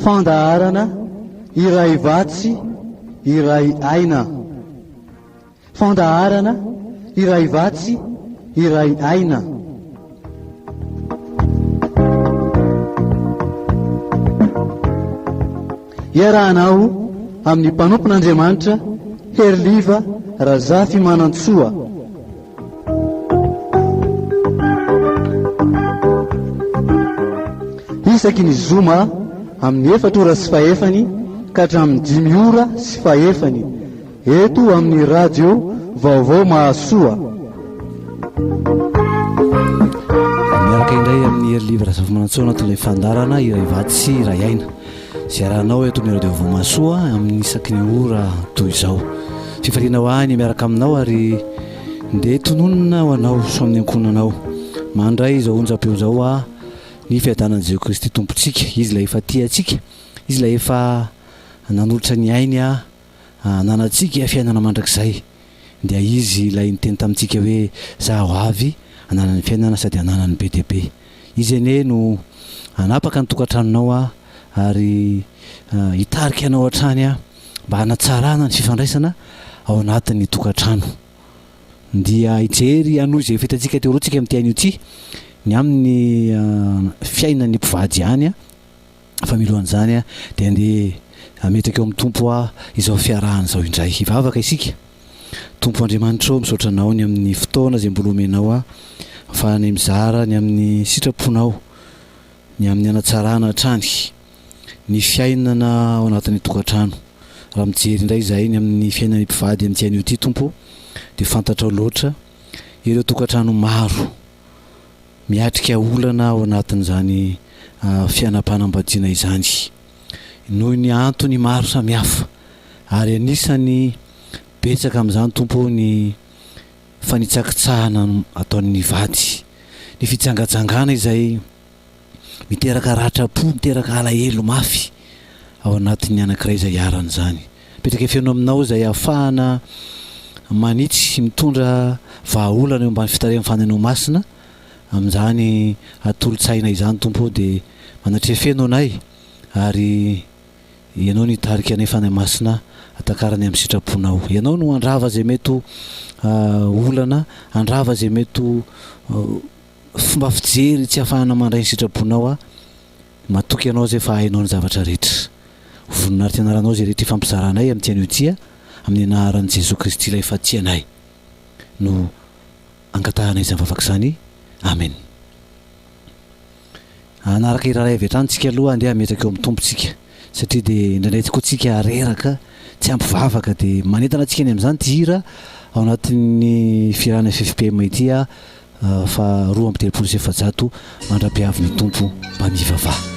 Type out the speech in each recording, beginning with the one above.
Fandaharana iray vatsy iray aina. Fandaharana iray vatsy iray aina. Iarahanao amin'ny mpanompon'Andriamanitra Heriliva Razafimanantsoa. Isaky ny zoma amin'ny efatra ora sy fahefany ka hatramin'ny dimy ora sy fahefany eto amin'ny radio Vaovao Mahasoa. Miaraka indray amin'ny Heriliva Razafimanantsoa anatin'ilay fandaharana iray vatsy sy iray aina. Izay arahanao eto amin'ny Radio Vaovao Mahasoa amin'ny isaky ny ora toy izao. Fifaliana ho ahy ny miaraka aminao ary ndeha tononina ho anao sy ho amin'ny ankohonanao. Mandray izao onjam-peo izao aho ny fiadanan'i Jesoa Kristy Tompontsika. Izy ilay efa tia antsika, Izy ilay efa nanolotra ny ainy hananantsika fiainana mandrakizay. Dia Izy ilay niteny tamintsika hoe, Zaho avy hananany fiainana sady hananany be dia be. Izy anie no hanapaka ny tokantranonao aho ary hitarika anao hatrany aho mba hanatsarana ny fifandraisana ao anatin'ny tokantrano. Dia hijery hanohy izay efa hitantsika teo aloha tsika amin'ity anio ity ny amin'ny fiainan'ny mpivady ihany fa milohan'izany dia andeha hametraka eo amin'ny Tompo aho izao fiarahana izao indray. Hivavaka isika. Tompo Andriamanitra ô, misaotra Anao ny amin'ny fotoana izay mbola omenao ahy fa ny mizara ny amin'ny sitraponao, ny amin'ny hanatsarana hatrany ny fiainana ao anatin'ny tokantrano. Raha mijery indray izahay ny amin'ny fiainan'ny mpivady amin'ity anio ity Tompo ô, dia fantatrao loatra ireo tokantrano maro miatrika olana ao anatin'izany fiainam-panambadiana izany noho ny antony maro samihafa ary anisany betsaka amin'izany Tompo ô ny fanitsakitsahana ataon'ny vady, ny fijangajangana izay miteraka ratram-po, miteraka alahelo mafy ao anatin'ny anankiray izay iharan'izany. Mipetraka feno aminao izay ahafahana manitsy sy mitondra vahaolana eo ambany fitarihan'ny Fanahinao Masina amin'izany atolo-tsaina izany Tompo ô dia manatreha feno anay ary Ianao no hitarika anay Fanahy Masina hatakarany amin'ny sitraponao. Ianao no handrava izay mety ho olana, handrava izay mety ho fomba fijery tsy ahafahana mandray ny sitraponao aho. Matoky Anao izay fa hainao ny zavatra rehetra. Ho voninahitry ny anaranao izay rehetra ifampizaranay amin'ity anio ity amin'ny anaran'i Jesoa Kristy ilay efa tia anay no angatahanay izany vavaka izany. Amen. Hanaraka hira iray avy hatrany tsika aloha andeha hametraka eo amin'ny Tompo tsika satria dia indraindray tokoa tsika reraka tsy ampy vavaka dia manentana antsika ny amin'izany ity hira ao anatin'ny fihirana FFPM ity fa 432 mandra-piavin'ny Tompo mba mivavaha.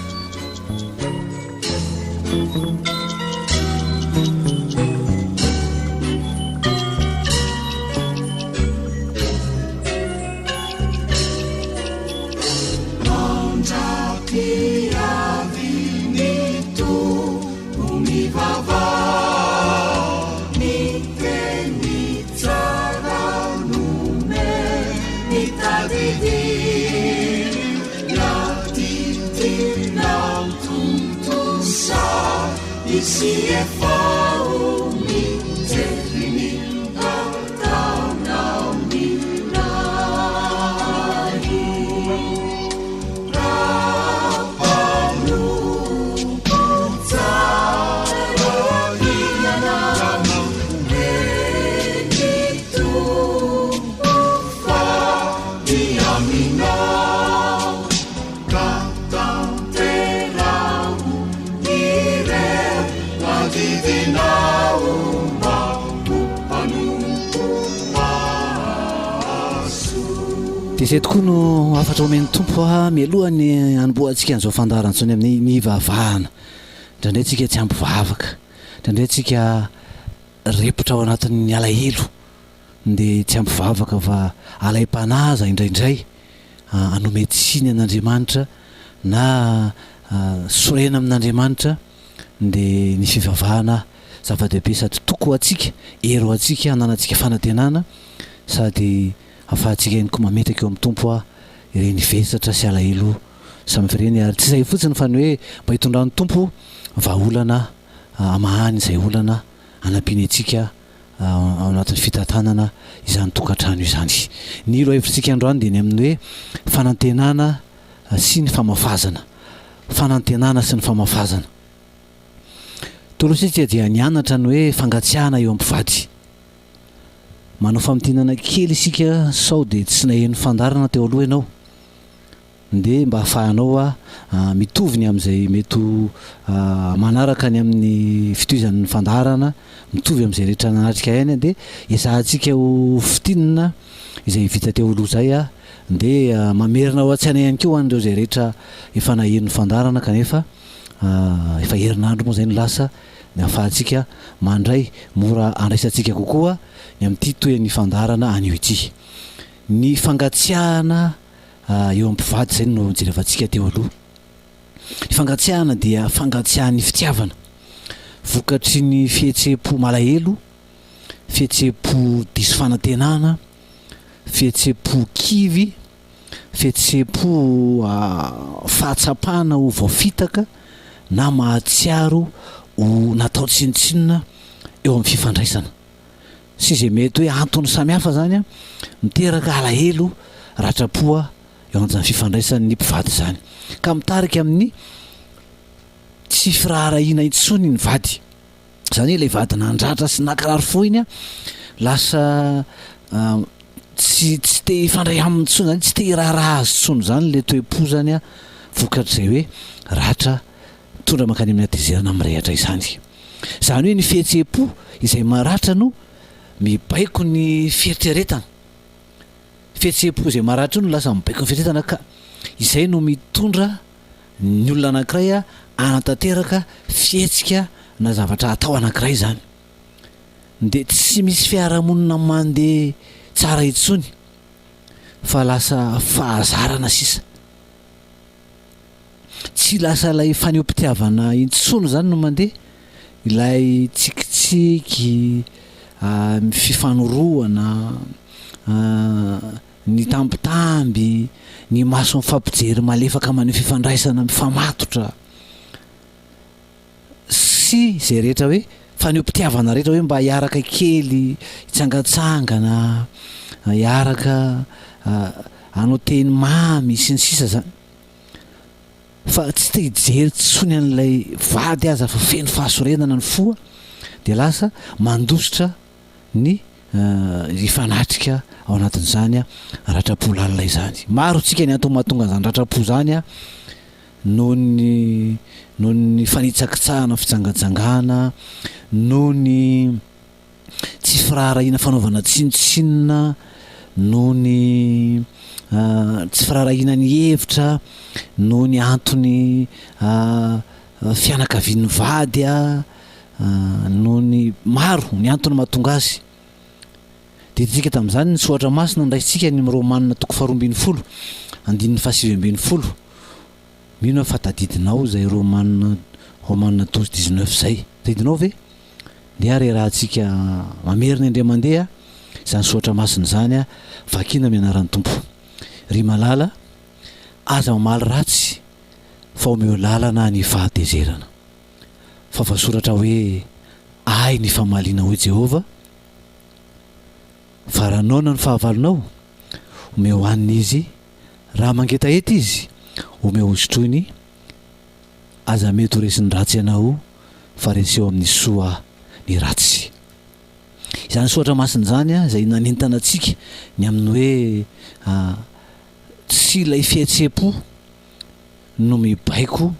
Dia izay tokoa no hafatra omen'ny Tompo mialohan'ny hanombohantsika an'izao fandaharana izao ny amin'ny ny hivavahana. Indraindray tsika tsy ampy vavaka, indraindray tsika repotra ao anatin'ny alahelo dia tsy ampy vavaka fa alaim-panahy aza indraindray hanome tsiny an'Andriamanitra na sorena amin'Andriamanitra dia ny fivavahana zava-dehibe sady toky ho antsika, hery ho antsika, hananantsika fanantenana sady ahafahantsika ihany koa mametraka eo amin'ny Tompo ireny vesatra sy alahelo. samy hafa ireny ary tsy izay fotsiny fa ny hoe mba hitondran'ny Tompo vahaolana hamahany izay olana hanampiany antsika ao anatin'ny fitantanana izany tokantrano izany. Ny lohahevitsika androany dia ny amin'ny hoe fanantenana sy ny famafazana. Fanantenana sy ny famafazana. Taloha isika dia nianatra ny hoe fangatsiahana eo amin'ny mpivady. Manao famintinana kely isika sao dia tsy naheno fandaharana teo aloha ianao. Ndeha mba ahafahanao mitovy ny amin'izay mety ho manaraka ny amin'ny fitohizan'ny fandaharana, mitovy amin'izay rehetra nanatrika ihany dia ezahantsika ho fintinina izay vita teo aloha izay dia mamerina ao an-tsaina ihany koa ho an'ireo izay rehetra efa naheno ny fandaharana kanefa efa herinandro moa izay no lasa ny ahafahantsika mandray mora andraisantsika kokoa ny amin'ity tohin'ny fandaharana anio ity. Ny fangatsiahana eo amin'ny mpivady izay no jerevantsika teo aloha. Ny fangatsiahana dia fangatsiahan'ny fitiavana. Vokatry ny fihetseham-po malahelo, fihetseham-po diso fanantenana, fihetseham-po kivy, fihetseham-po fahatsapana ho voafitaka na mahatsiaro ho natao tsinontsinona eo amin'ny fifandraisana. Sy izay mety hoe antony samihafa izany miteraka alahelo, ratram-po eo amin'izany fifandraisan'ny mpivady izany. Ka mitarika amin'ny tsy firaharahiana intsony ny vady. Izany hoe ilay vady nandratra sy nankarary fo iny lasa tsy tsy te hifandray aminy intsony izany, tsy te hiraharaha azy intsony izany ilay toe-po izany vokatr'izay hoe ratra mitondra mankany amin'ny hatezerana mirehatra izany. Izany hoe ny fihetseham-po izay maratra no mibaiko ny fieritreretana. Fihetseham-po izay maratra io no lasa mibaiko ny fieritreretana ka izay no mitondra ny olona anankiray hanatanteraka fihetsika na zavatra atao anankiray izany. Dia tsy misy fiarahamonina mandeha tsara intsony fa lasa fahazarana sisa. Tsy lasa ilay fanehoam-pitiavana intsony izany no mandeha, ilay tsikitsiky, ny fifanorohana, ny tambitamby, ny maso mifampijery malefaka maneho fifandraisana mifamatotra, sy izay rehetra hoe fanehoam-pitiavana rehetra hoe mba hiaraka kely, hitsangantsangana, hiaraka hanao teny mamy sy ny sisa izany. Fa tsy te hijery intsony an'ilay vady aza fa feno fahasorenana ny fo dia lasa mandositra ny hifanatrika ao anatin'izany ratram-po lalina izany. Maro tsika ny antony mahatonga an'izany ratram-po izany noho ny noho ny fanitsakitsahana fijangajangana, noho ny tsy firaharahiana fanaovana tsinontsinona, noho ny tsy firaharahiana ny hevitra, noho ny antony fianakavian'ny vady, noho ny maro ny antony mahatonga azy. Dia hitantsika tamin'izany ny soratra masina noraisintsika ny Romana toko faharoa ambinifolo andininy fahasivy ambinifolo. Mino aho fa tadidinao izay Romana Romana 12 19 izay. Tadidinao ve? Ndeha ary iarahantsika mamerina indray mandeha izany soratra masina izany vakina amin'ny anaran'ny Tompo. Ry malala, aza mamaly ratsy fa omeo lalana ny fahatezerana. Fa voasoratra hoe, Ahy ny famaliana hoy Jehovah, fa raha noana ny fahavalonao, omeo hanina izy, raha mangetaheta izy, omeo hosotroiny, aza mety ho resin'ny ratsy ianao, fa reseo amin'ny soa ny ratsy. Izany soratra masina izany izay nanentana antsika ny amin'ny hoe tsy ilay fihetseham-po no mibaiko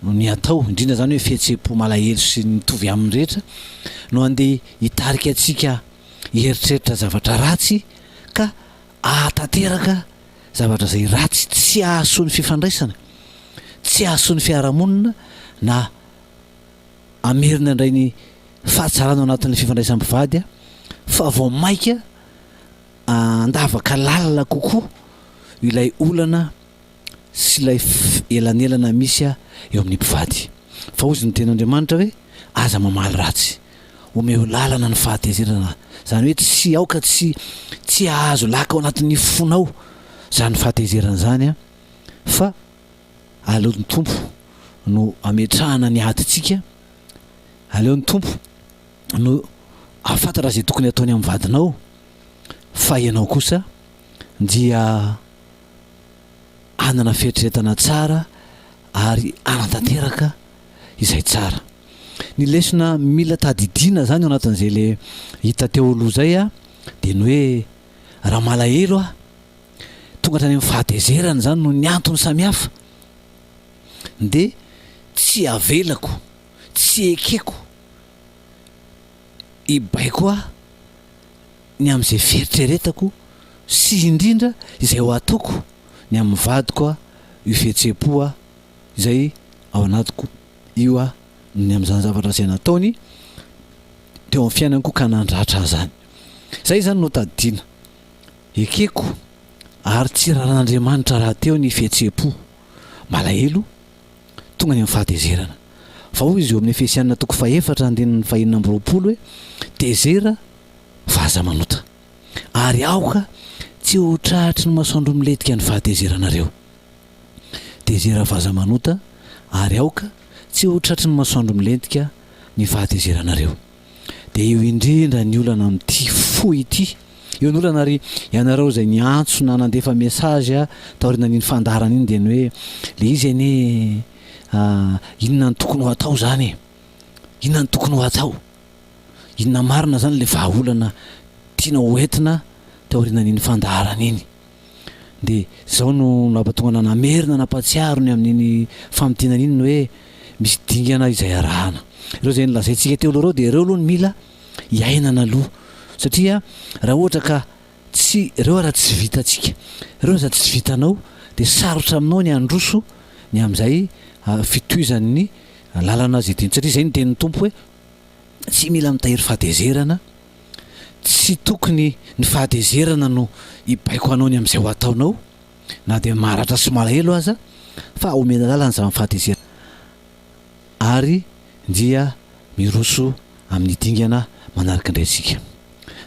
ny atao, indrindra izany hoe fihetseham-po malahelo sy ny mitovy aminy rehetra, no andeha hitarika antsika hieritreritra zavatra ratsy ka hahatanteraka zavatra izay ratsy tsy hahasoa ny fifandraisana, tsy hahasoa ny fiarahamonina na hamerina indray ny fahatsarana ao anatin'ny fifandraisan'ny mpivady fa vao mainka handavaka lalina kokoa ilay olana sy ilay elanelana misy eo amin'ny mpivady. Fa hozy ny tenin'Andriamanitra hoe, Aza mamaly ratsy. Omeo lalana ny fahatezerana. Izany hoe tsy aoka tsy tsy hahazo laka ao anatin'ny fonao izany fahatezerana izany fa. Aleo ny Tompo no ametrahana ny adintsika, aleo ny Tompo no ahafantatra izay tokony hataony amin'ny vadinao, fa ianao kosa dia hanana fieritreretana tsara ary hanatanteraka izay tsara. Ny lesona mila tadidiana izany ao anatin'izay le hita teo aloha izay dia ny hoe raha malahelo aho, tonga hatrany amin'ny fahatezerana izany noho ny antony samihafa dia tsy avelako, tsy ekeko hibaiko ahy ny amin'izay fieritreretako sy indrindra izay ho ataoko ny amin'ny vadiko aho, io fihetseham-po aho izay ao anatiko io aho ny amin'izany zavatra izay nataony teo amin'ny fiainany koa ka nandratra ahy izany. Izay izany no tadidiana. Ekeko ary tsy raran'Andriamanitra rahateo ny fihetseham-po malahelo tonga any amin'ny fahatezerana. Fa hoy izy eo amin'ny Efesiana toko fahefatra andininy fahenina amby 20 hoe, Tezera fa aza manota, ary aoka tsy ho tratry ny masoandro milentika ny fahatezeranareo. Tezera fa aza manota, ary aoka tsy ho tratry ny masoandro milentika ny fahatezeranareo. Dia eo indrindra ny olana amin'ity fo ity. Eo ny olana ary ianareo izay niantso na nandefa message taorianan'iny fandaharana iny dia ny hoe le izy anie inona no tokony ho atao izany e? Inona no tokony ho atao? Inona marina izany le vahaolana tiana ho entina taorianan'iny fandaharana iny? Dia izao no nampatonga namerina nampatsiaro ny amin'iny famintinana iny ny hoe misy dingana izay arahana. Ireo izay nolazaintsika teo aloha ireo dia ireo aloha no mila iainana aloha satria raha ohatra ka tsy ireo ara tsy vitantsika, ireo aza tsy vitanao dia sarotra aminao ny handroso ny amin'izay fitohizan'ny lalana izay tiany satria izay no tenin'ny Tompo hoe tsy mila mitahiry fahatezerana, tsy tokony ny fahatezerana no hibaiko anao ny amin'izay ho ataonao na dia maratra sy malahelo aza fa omena lalana izany fahatezerana ary dia miroso amin'ny dingana manaraka indray isika.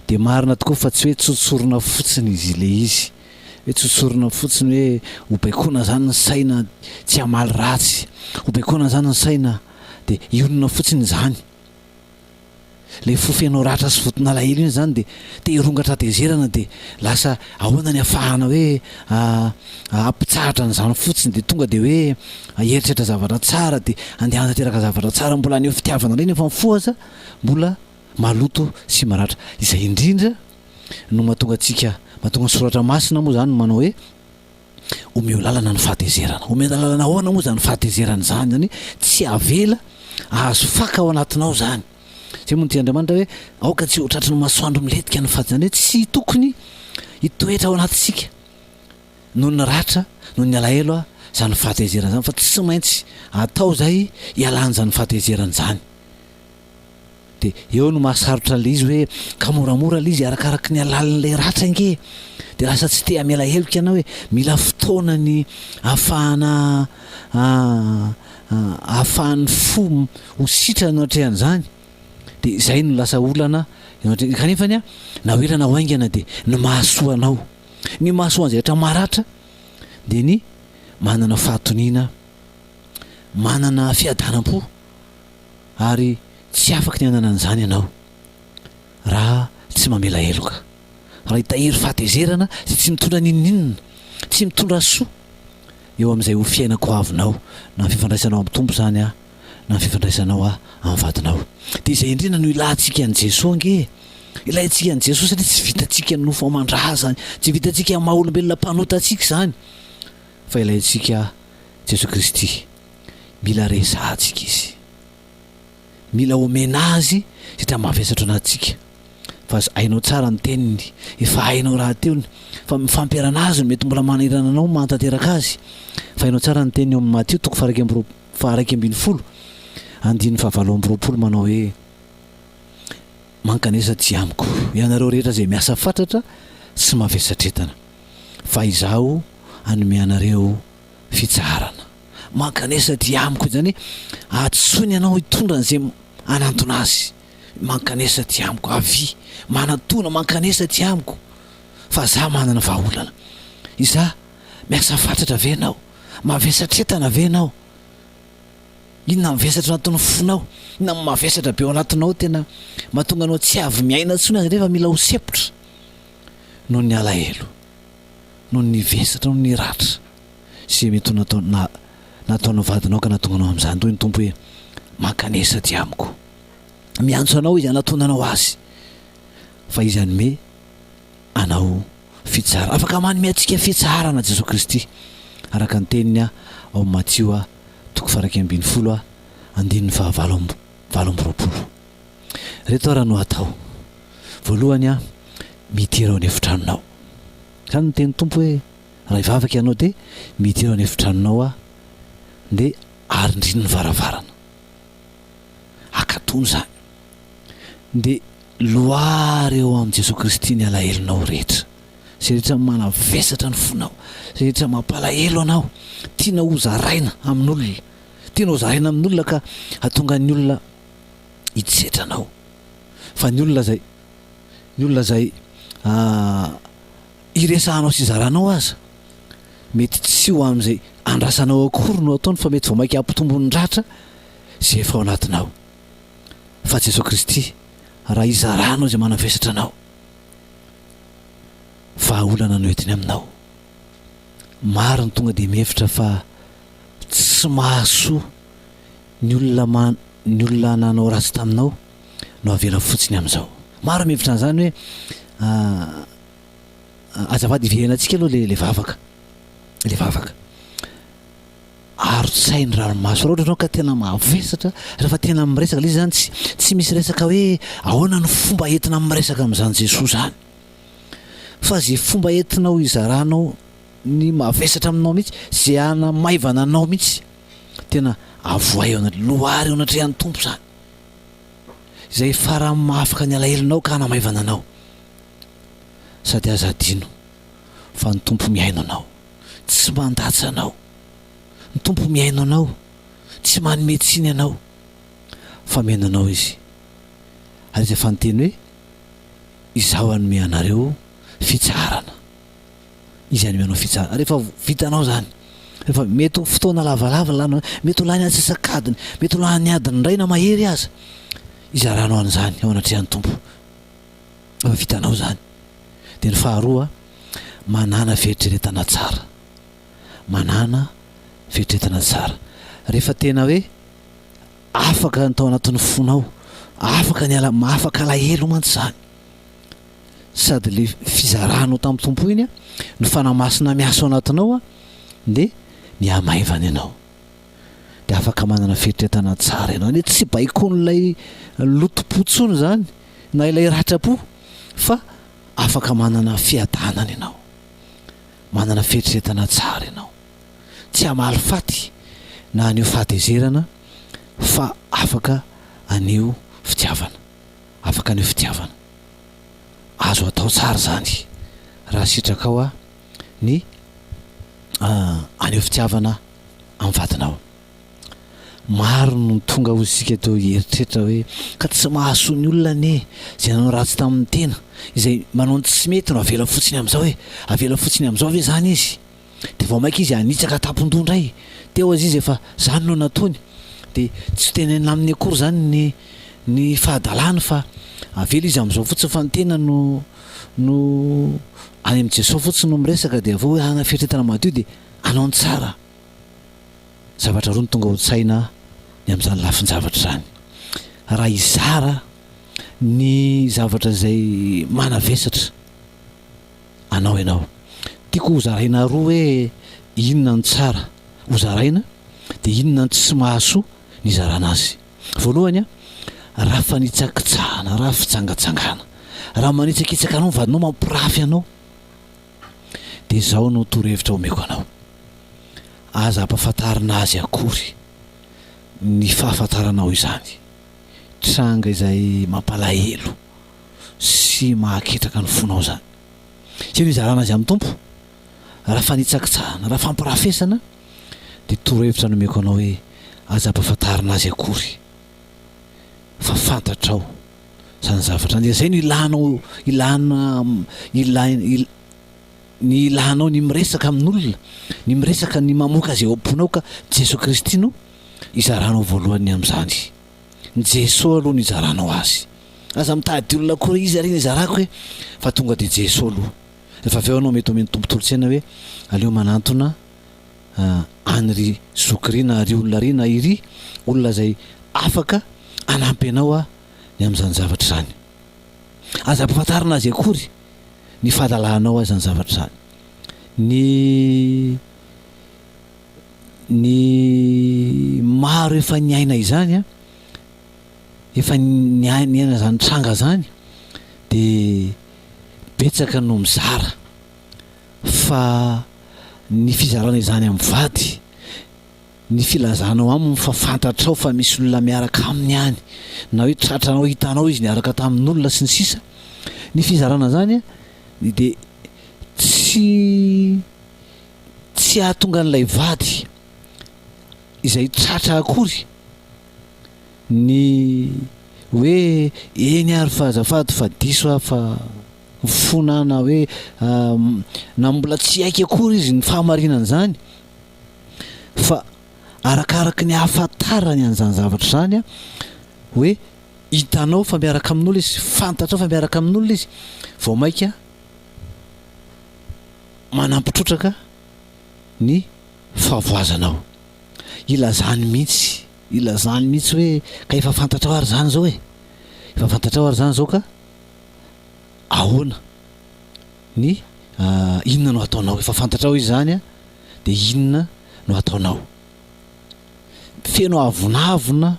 Dia marina tokoa fa tsy hoe tsotsorina fotsiny izy ilay izy, hoe tsotsorina fotsiny hoe hobaikoana izany ny saina tsy hamaly ratsy, hobaikoana izany ny saina dia hionona fotsiny izany. Ilay fo feno ratra sy vonton'alahelo iny izany dia te hirongatra hatezerana dia lasa ahoana ny afahana hoe hampitsahatra an'izany fotsiny dia tonga dia hoe hieritreritra zavatra tsara dia andeha hanatanteraka zavatra tsara mbola haneho fitiavana indray nefa ny fo aza mbola maloto sy maratra. Izay indrindra no mahatonga antsika, mahatonga ny soratra masina moa izany manao hoe omeo lalana ny fahatezerana. Omena lalana ahoana moa izany fahatezerana izany? Izany hoe tsy avela ahazo faka ao anatinao izany. Izay moa no tian'Andriamanitra hoe aoka tsy ho tratry ny masoandro milentika ny fahatezerana. Izany hoe tsy tokony hitoetra ao anatintsika noho ny ratra, noho ny alahelo izany fahatezerana izany fa tsy maintsy atao izay hialan'izany fahatezerana izany. Dia eo no mahasarotra an'ilay izy hoe ka moramora ilay izy arakaraky ny halalin'ilay ratra ange dia lasa tsy te hamela heloka ianao hoe mila fotoana ny ahafahana ahafahan'ny fo ho sitrana eo anatrehan'izany dia izay no lasa olana eo anatrehan- kanefa anie na ho ela na ho haingana dia ny mahasoa anao ny mahasoa an'izay rehetra maratra dia ny manana fahatoniana manana fiadanam-po Ary tsy afaky ny hanana an'izany ianao raha tsy mamela heloka. Raha hitahiry fahatezerana izay tsy mitondra n'inon'inona, tsy mitondra soa eo amin'izay ho fiainako avinao, na ny fifandraisanao amin'ny Tompo izany na ny fifandraisanao amin'ny vadinao. Dia izay indrindra no ilantsika an'i Jesoa ange e! Ilaintsika an'i Jesoa satria tsy vitantsika ny nofo aman-drà izany, tsy vitantsika amin'ny maha olombelona mpanota antsika izany, fa ilaintsika Jesoa Kristy. Mila resahantsika izy. Mila omena azy satria mavesatra anatintsika. Fa hainao tsara ny teniny, efa hainao rahateo ny fa mifampiarana azy no mety mbola manahirana anao mahatanteraka azy. Fa hainao tsara ny teniny ao amin'ny Matio toko faha-11 andininy faha-28 manao hoe, Mankanesa aty amiko, ianareo rehetra izay miasa fatratra sy mavesatretana, fa izaho hanome anareo fitsaharana. Mankanesa aty amiko, izany hoe antsoiny ianao hitondra an'izay hanantona azy. Mankanesa aty amiko, avia, manatona, mankanesa aty amiko, fa za manana vahaolana. Izaho, miasa fatratra ve ianao? Mavesatretana ve ianao? Inona mivesatra ao anatin'ny fonao? Inona no mavesatra be ao anatinao tena mahatonga anao tsy avy miaina intsony aza nefa mila ho sempotra noho ny alahelo, noho ny vesatra, noho ny ratra izay mety ho natao na nataon'ny vadinao ka nahatonga anao amin'izany. Hoy ny Tompo hoe, Mankanesa aty amiko. Miantso anao Izy hanatonanao Azy, fa Izy hanome anao fitsaharana. Afaka manome antsika fitsaharana Jesoa Kristy, araka ny teniny ao amin'ny Matio toko faha-11 andininy fahavalo amby 28. Ireto ara no atao. Voalohany, midira ao an'efitranonao. Izany no tenin'ny Tompo hoe, raha hivavaka ianao dia midira ao an'efitranonao aho, dia arindrino ny varavarana. Akatony izany. Dia loary eo amin'i Jesoa Kristy ny alahelonao rehetra. Izay rehetra manavesatra ny fonao, izay rehetra mampalahelo anao, tianao hozaraina amin'olona, tianao hozaraina amin'olona ka hahatonga ny olona hitsetra anao. Fa ny olona izay, ny olona izay iresahanao sy izaranao aza, mety tsy ho amin'izay andrasanao akory no ataony fa mety vao mainka hampitombo ny ratra izay efa ao anatinao. Fa Jesoa Kristy, raha izaranao izay manavesatra anao, vahaolana no entiny aminao. Maro ny tonga dia mihevitra fa tsy mahasoa ny olona man, ny olona nanao ratsy taminao no avela fotsiny amin'izao. Maro mihevitra an'izany hoe azafady iverenantsika aloha le le vavaka, le vavaka. Aro-tsainy ranomaso. Raha ohatra ianao ka tena mavesatra, rehefa tena miresaka, ilay izy izany tsy tsy misy resaka hoe ahoana ny fomba entina miresaka amin'izany Jesoa izany. Fa izay fomba entinao hizaranao ny mavesatra aminao mihitsy, izay hanamaivana anao mihitsy, tena avoahy eo anatrehan'ny, loary eo anatrehan'ny Tompo izany. Izay farany mahafaka ny alahelonao ka hanamaivana anao. Sady aza adino fa ny Tompo mihaino anao. Tsy mandatsa anao. Ny Tompo mihaino anao, tsy manome tsiny anao, fa mihaino anao Izy. Ary Izy efa niteny hoe, Izaho hanome anareo fitsaharana. Izy hanome anao fitsaharana. Rehefa vitanao izany, rehefa mety ho fotoana lavalava lany, mety ho lany antsasak'adiny, mety ho lany adiny iray na mahery aza, izaranao an'izany eo anatrehan'ny Tompo. Efa vitanao izany. Dia ny faharoa, manàna fieritreretana tsara. Manàna fieritreretana tsara. Rehefa tena hoe afaka ny tao anatin'ny fonao, afaka ny ala, afaka alahelo mantsy izany. Sady le fizaranao tamin'ny Tompo iny, ny Fanahy Masina miasa ao anatinao dia mihamaivana ianao. Dia afaka manana fieritreretana tsara ianao. Anie tsy baikon'ilay lotom-po intsony izany na ilay ratram-po fa afaka manana fiadanana ianao. Manana fieritreretana tsara ianao. Tsy hamaly faty na haneho fahatezerana fa afaka haneho fitiavana. Afaka haneho fitiavana. Azo atao tsara izany raha sitrakao ny haneho fitiavana amin'ny vadinao. Maro no tonga hoy isika teo hieritreritra hoe ka tsy mahasoa ny olona anie izay nanao ratsy tamin'ny tena, izay manao ny tsy mety no avela fotsiny amin'izao e, avela fotsiny amin'izao ve izany izy? Dia vao mainka izy hanitsaka tampon-doha indray, teo aza izy efa izany no nataony, dia tsy tenenina aminy akory izany ny ny fahadalany fa avela izy amin'izao fotsiny fa ny tena no no any amin'i Jesoa fotsiny no miresaka dia avy eo hoe hanana fieritreretana madio dia hanao ny tsara. Zavatra roa no tonga ao an-tsaina ny amin'izany lafin-javatra izany. Raha hizara ny zavatra izay manavesatra anao ianao. Tiako hozaraina roa hoe inona no tsara hozaraina dia inona no tsy mahasoa ny hizarana azy. Voalohany, raha fanitsakitsahana, raha fijangajangana, raha manitsakitsaka anao ny vadinao, mampirafy anao, dia izao no torohevitra omeko anao. Aza ampafantarina azy akory ny fahafantaranao izany. Tranga izay mampalahelo sy mahaketraka ny fonao izany. Izay no hizarana azy amin'ny Tompo. Raha fanitsakitsahana, raha fampirafesana, dia torohevitra nomeko anao hoe aza ampafantarina azy akory fa fantatrao izany zavatra izany. Dia izay no ilanao, ilana, ilaina, il. Ny ilanao ny miresaka amin'olona, ny miresaka, ny mamoaka izay ao am-ponao ka Jesoa Kristy no izaranao voalohany amin'izany. Ny Jesoa aloha no izaranao azy. Aza mitady olona akory hoe iza re no izarako e, fa tonga dia Jesoa aloha. Rehefa avy eo ianao mety omen'ny Tompo tolo-tsaina hoe aleo manantona any ry zoky ry na ry olona ry na iry olona izay afaka hanampy anao aho ny amin'izany zavatra izany. Aza ampahafantarina azy akory ny fahalalanao azy izany zavatra izany. Ny ny maro efa niaina izany an, efa niaina izany tranga izany dia betsaka no mizara fa ny fizarana izany amin'ny vady, ny filazanao aminy fa fantatrao fa misy olona miaraka aminy any, na hoe tratranao hitanao izy niaraka tamin'olona sy ny sisa, ny fizarana izany dia tsy tsy hahatonga an'ilay vady izay tratra akory ny hoe eny ary fa azafady fa diso aho fa mifona aho na hoe na mbola tsy hiaiky akory izy ny fahamarinan'izany fa arakaraky ny ahafantarany an'izany zavatra izany hoe hitanao fa miaraka amin'olona izy, fantatrao fa miaraka amin'olona izy, vao mainka manampy trotraka ny fahavoazanao. Ilazany mihitsy, ilazany mihitsy hoe ka efa fantatrao ary izany izao e, efa fantatrao ary izany izao ka ahoana ny inona no ataonao, efa fantatrao izy izany an, dia inona no ataonao. Feno avonavona,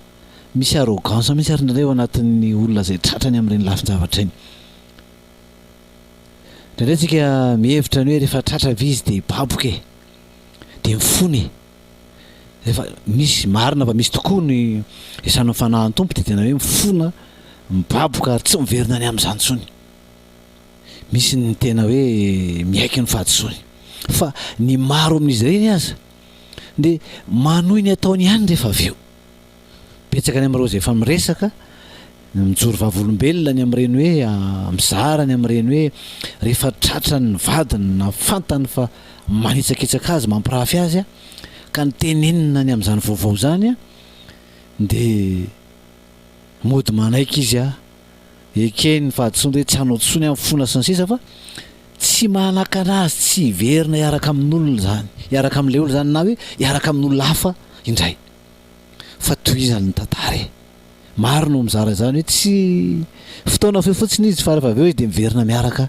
misy arrogance mihitsy ary indraindray ao anatin'ny olona izay tratrany amin'ireny lafin-javatra ireny. Indraindray tsika mihevitra ny hoe rehefa tratra ve izy dia hibaboka e, dia mifona e. Rehefa misy, marina fa misy tokoa ny isan'ny fanahin'ny Tompo dia tena hoe mifona, mibaboka ary tsy miverina any amin'izany intsony. Misy ny tena hoe miaiky ny fahadisoany. Fa ny maro amin'izy ireny aza dia manohy ny ataony ihany rehefa avy eo. Betsaka ny amin'ireo izay efa miresaka, mijoro vavolombelona ny amin'ireny hoe mizara ny amin'ireny hoe rehefa tratran'ny vadiny na fantany fa manitsakitsaka azy, mampirafy azy ka ny tenenina ny amin'izany vaovao izany dia mody manaiky izy Ekeny ny fahadisoany hoe tsy hanao tsony aho mifona sy ny sisa fa tsy manakana azy tsy hiverina hiaraka amin'olona izany, hiaraka amin'ilay olona izany na hoe hiaraka amin'olona hafa indray. Fa tohizany ny tantara e. Maro no mizara izany hoe tsy fotoana fohy fotsiny izy fa rehefa avy eo izy dia miverina miaraka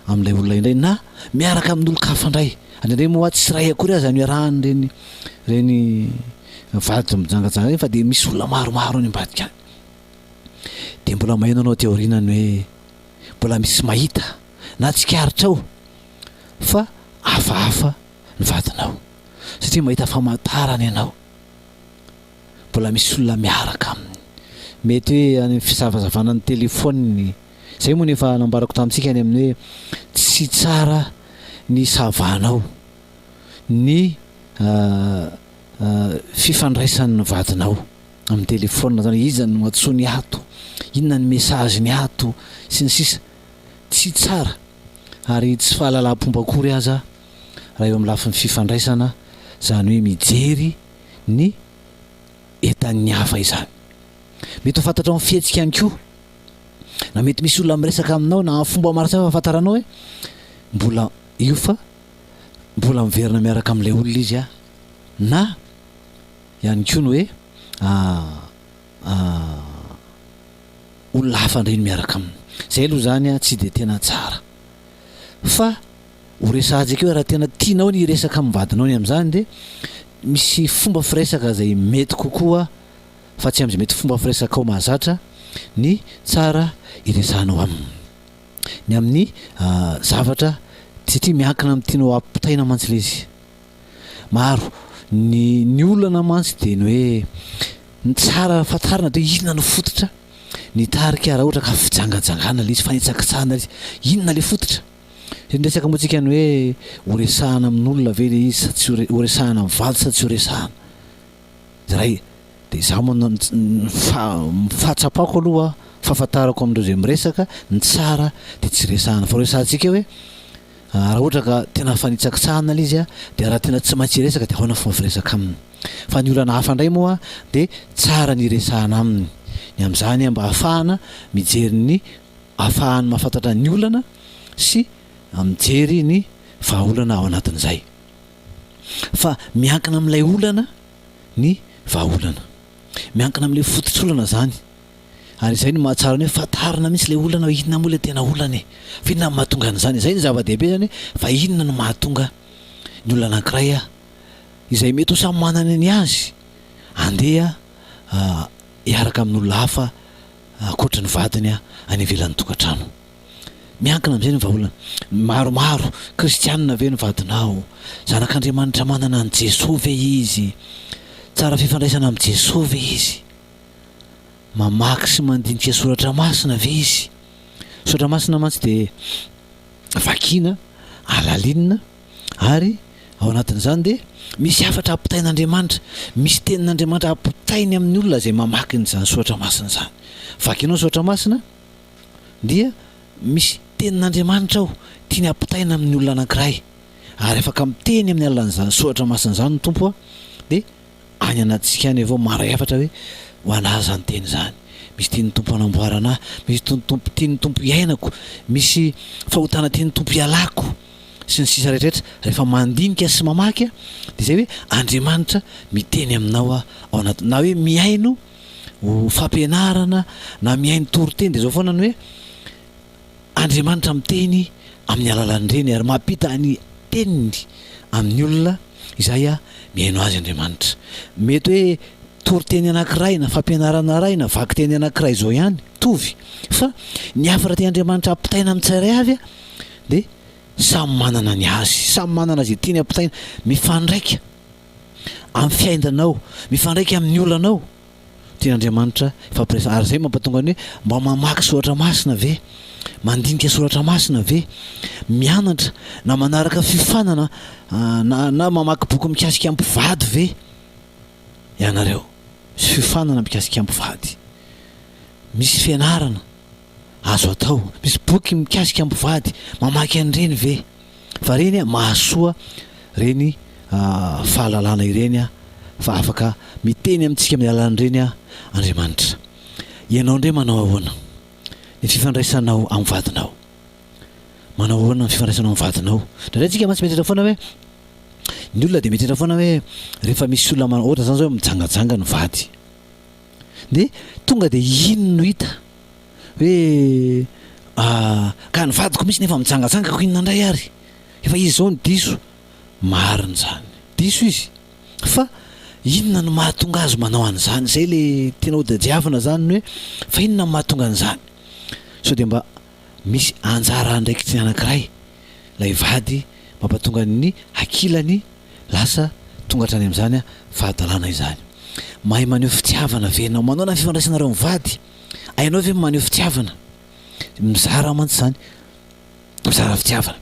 amin'ilay olona indray na miaraka amin'olon-kafa indray. Indraindray moa tsy iray akory aza no iarahan'ireny ireny vady mijangajanga ireny fa dia misy olona maromaro any ambadika any. Dia mbola maheno anao aty aoriana ny hoe mbola misy mahita na tsikaritrao fa hafahafa ny vadinao satria mahita famantarana ianao mbola misy olona miaraka aminy. Mety hoe any amin'ny fisavasavana ny telefaoniny. Izay moa no efa nambarako tamintsika any amin'ny hoe tsy tsara ny savanao ny fifandraisan'ny vadinao. amin'ny telephone zany hoe iza no antsoiny ato, inona ny message-ny ato, sy ny sisa Tsy tsara ary tsy fahalalam-pomba akory aza raha eo amin'ny lafiny fifandraisana izany hoe mijery ny entan'ny hafa izany. Mety ho fantatrao amin'ny fihetsika ihany koa na mety misy olona miresaka aminao na amin'ny fomba maro samihafa ahafantaranao hoe mbola io fa mbola miverina miaraka amin'ilay olona izy na ihany koa ny hoe olona hafa indray no miaraka aminy. Izay aloha izany tsy dia tena tsara. Fa ho resahantsika eo raha tena tianao ny hiresaka amin'ny vadinao ny amin'izany dia misy fomba firesaka izay mety kokoa fa tsy amin'izay mety fomba firesakao mahazatra ny tsara hiresahanao aminy. Ny amin'ny zavatra satria miankina amin'ny tianao hampitaina mantsy ilay izy. Maro. Ny ny olana mantsy dia ny hoe ny tsara fantarina dia hoe inona no fototra nitarika raha ohatra ka fijangajangana ilay izy, fanitsakitsahana ilay izy, inona ilay fototra? Dia niresaka moa tsika ny hoe ho resahana amin'olona ve ilay izy sa tsy ho ho resahana amin'ny vady sa tsy ho resahana? Iray, dia izaho moa ny fahatsapako aloha, fahafantarako amin'ireo izay miresaka, ny tsara dia tsy resahana fa ho resahantsika hoe. Raha ohatra ka tena fanitsakitsahana ilay izy dia raha tena tsy maintsy hiresaka dia ahoana ny fomba firesaka aminy. Fa ny olana hafa indray moa dia tsara ny hiresahana aminy ny amin'izany mba hahafahana mijery ny hahafahany mahafantatra ny olana sy mijery ny vahaolana ao anatin'izay. Fa miankina amin'ilay olana ny vahaolana. Miankina amin'ilay fototr'olana izany. Ary izay no mahatsara ny hoe fantarina mihitsy ilay olana hoe inona moa ilay tena olana e? Fa inona no mahatonga an'izany? Izay no zava-dehibe izany hoe fa inona no mahatonga ny olona anankiray izay mety ho samy manana ny azy andeha hiaraka amin'olona hafa ankoatry ny vadiny any ivelan'ny tokantrano. Miankina amin'izay ny vahaolana. Maromaro, kristianina ve ny vadinao? Zanak'Andriamanitra manana an'i Jesoa ve izy? Tsara fifandraisana amin'i Jesoa ve izy? Mamaky sy mandinika soratra masina ve izy? Soratra masina mantsy dia vakiana, alalinina ary ao anatin'izany dia misy hafatra ampitain'Andriamanitra, misy tenin'Andriamanitra ampitainy amin'ny olona izay mamaky an'izany soratra masina izany. Vakinao ny soratra masina dia misy tenin'Andriamanitra ao tiany ampitaina amin'ny olona anankiray ary afaka miteny amin'ny alalan'izany soratra masina izany ny Tompo dia Any anatintsika any avao maharay hafatra hoe ho anah izany teny izany. Misy tian'ny Tompo hanamboarana ahy, misy Tompo tian'ny Tompo hiainako, misy fahotana tian'ny Tompo hialako, sy ny sisa rehetra rehetra. Rehefa mandinika sy mamaky dia izay hoe Andriamanitra miteny aminao ao anaty, na hoe mihaino fampianarana na mihaino toriteny dia izao foana ny hoe Andriamanitra miteny amin'ny alalan'ireny ary mampita ny teniny amin'ny olona izay mihaino azy Andriamanitra. Mety hoe toriteny anankiray na fampianarana iray na vakiteny anankiray izao ihany, mitovy, fa ny hafatra tian'Andriamanitra hampitaina amin'ny tsirairay avy dia samy manana ny azy, samy manana izay tiany hampitaina, mifandraika amin'ny fiainanao, mifandraika amin'ny olanao. Tian'Andriamanitra hifampiresaka. Ary izay mampatonga ny hoe mba mamaky soratra masina ve? Mandinika soratra masina ve? Mianatra na manaraka fiofanana na na mamaky boky mikasika mpivady ve ianareo? Misy fiofanana mikasika mpivady. Misy fianarana azo atao. Misy boky mikasika mpivady. Mamaky an'ireny ve? Fa reny mahasoa reny fahalalana ireny fa afaka miteny amintsika amin'ny alalan'ireny Andriamanitra. Ianao indray manao ahoana ny fifandraisanao amin'ny vadinao? Manao ahoana ny fifandraisanao amin'ny vadinao? Indraindray tsika mantsy mieritreritra foana hoe ny olona dia mieritreritra foana hoe rehefa misy olona manao ohatra izany zao mijangajanga ny vady dia tonga dia iny no hita hoe ka ny vadiko mihitsy nefa mijangajanga ko inona indray ary? Efa izy izao no diso. Marina izany. Diso izy. Fa inona no mahatonga azy manao an'izany? Izay le tiana hotadiavina izany ny hoe fa inona no mahatonga an'izany? Sao dia mba misy anjara andraikitry ny anankiray ilay vady mampatonga ny ankilany lasa tonga hatrany amin'izany fahadalana izany. Mahay maneho fitiavana ve ianao? Manaona ny fifandraisanareo mivady? Hainao ve ny maneho fitiavana? Mizara mantsy izany, mizara fitiavana.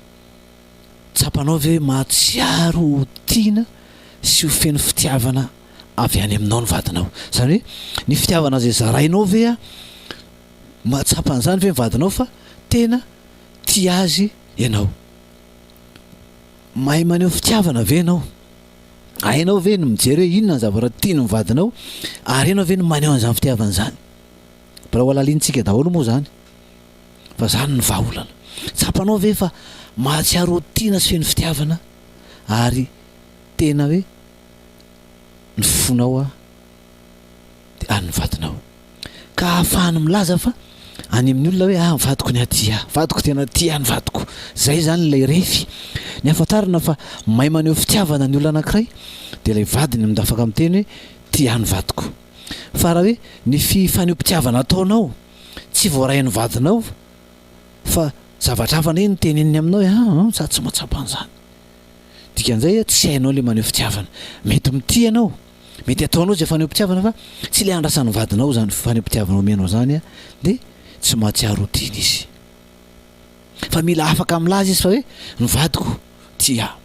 Tsapanao ve hoe mahatsiaro ho tiana sy ho feno fitiavana avy any aminao ny vadinao? Izany hoe ny fitiavana izay zarainao ve mahatsapa an'izany ve ny vadinao fa tena tia azy ianao? Mahay maneho fitiavana ve ianao? Hainao ve ny mijery hoe inona ny zavatra tian'ny vadinao ary hainao ve ny maneho an'izany fitiavana izany? Mbola ho halalinintsika daholo moa izany fa izany no vahaolana. Tsapanao ve fa mahatsiaro ho tiana sy feno fitiavana ary tena hoe ny fonao dia an'ny vadinao? Ka ahafahany milaza fa any amin'ny olona hoe ah ny vadiko ny aty ahy, vadiko tena tia ahy ny vadiko. Izay izany ilay refy. Ny ahafantarana fa mahay maneho fitiavana ny olona anankiray dia ilay vadiny no afaka miteny hoe tia ahy ny vadiko. Fa raha hoe ny fifanehoam-pitiavana ataonao tsy voarain'ny vadinao fa zavatra hafa indray no teneniny aminao hoe ah za tsy mahatsapa an'izany. Dikan'izay tsy hainao ilay maneho fitiavana. Mety mitia ianao, mety ataonao izay fanehoam-pitiavana fa tsy ilay andrasan'ny vadinao izany fanehoam-pitiavana omenao izany dia tsy mahatsiaro ho tiana izy. Fa mila afaka milaza izy fa hoe ny vadiko tia ahy.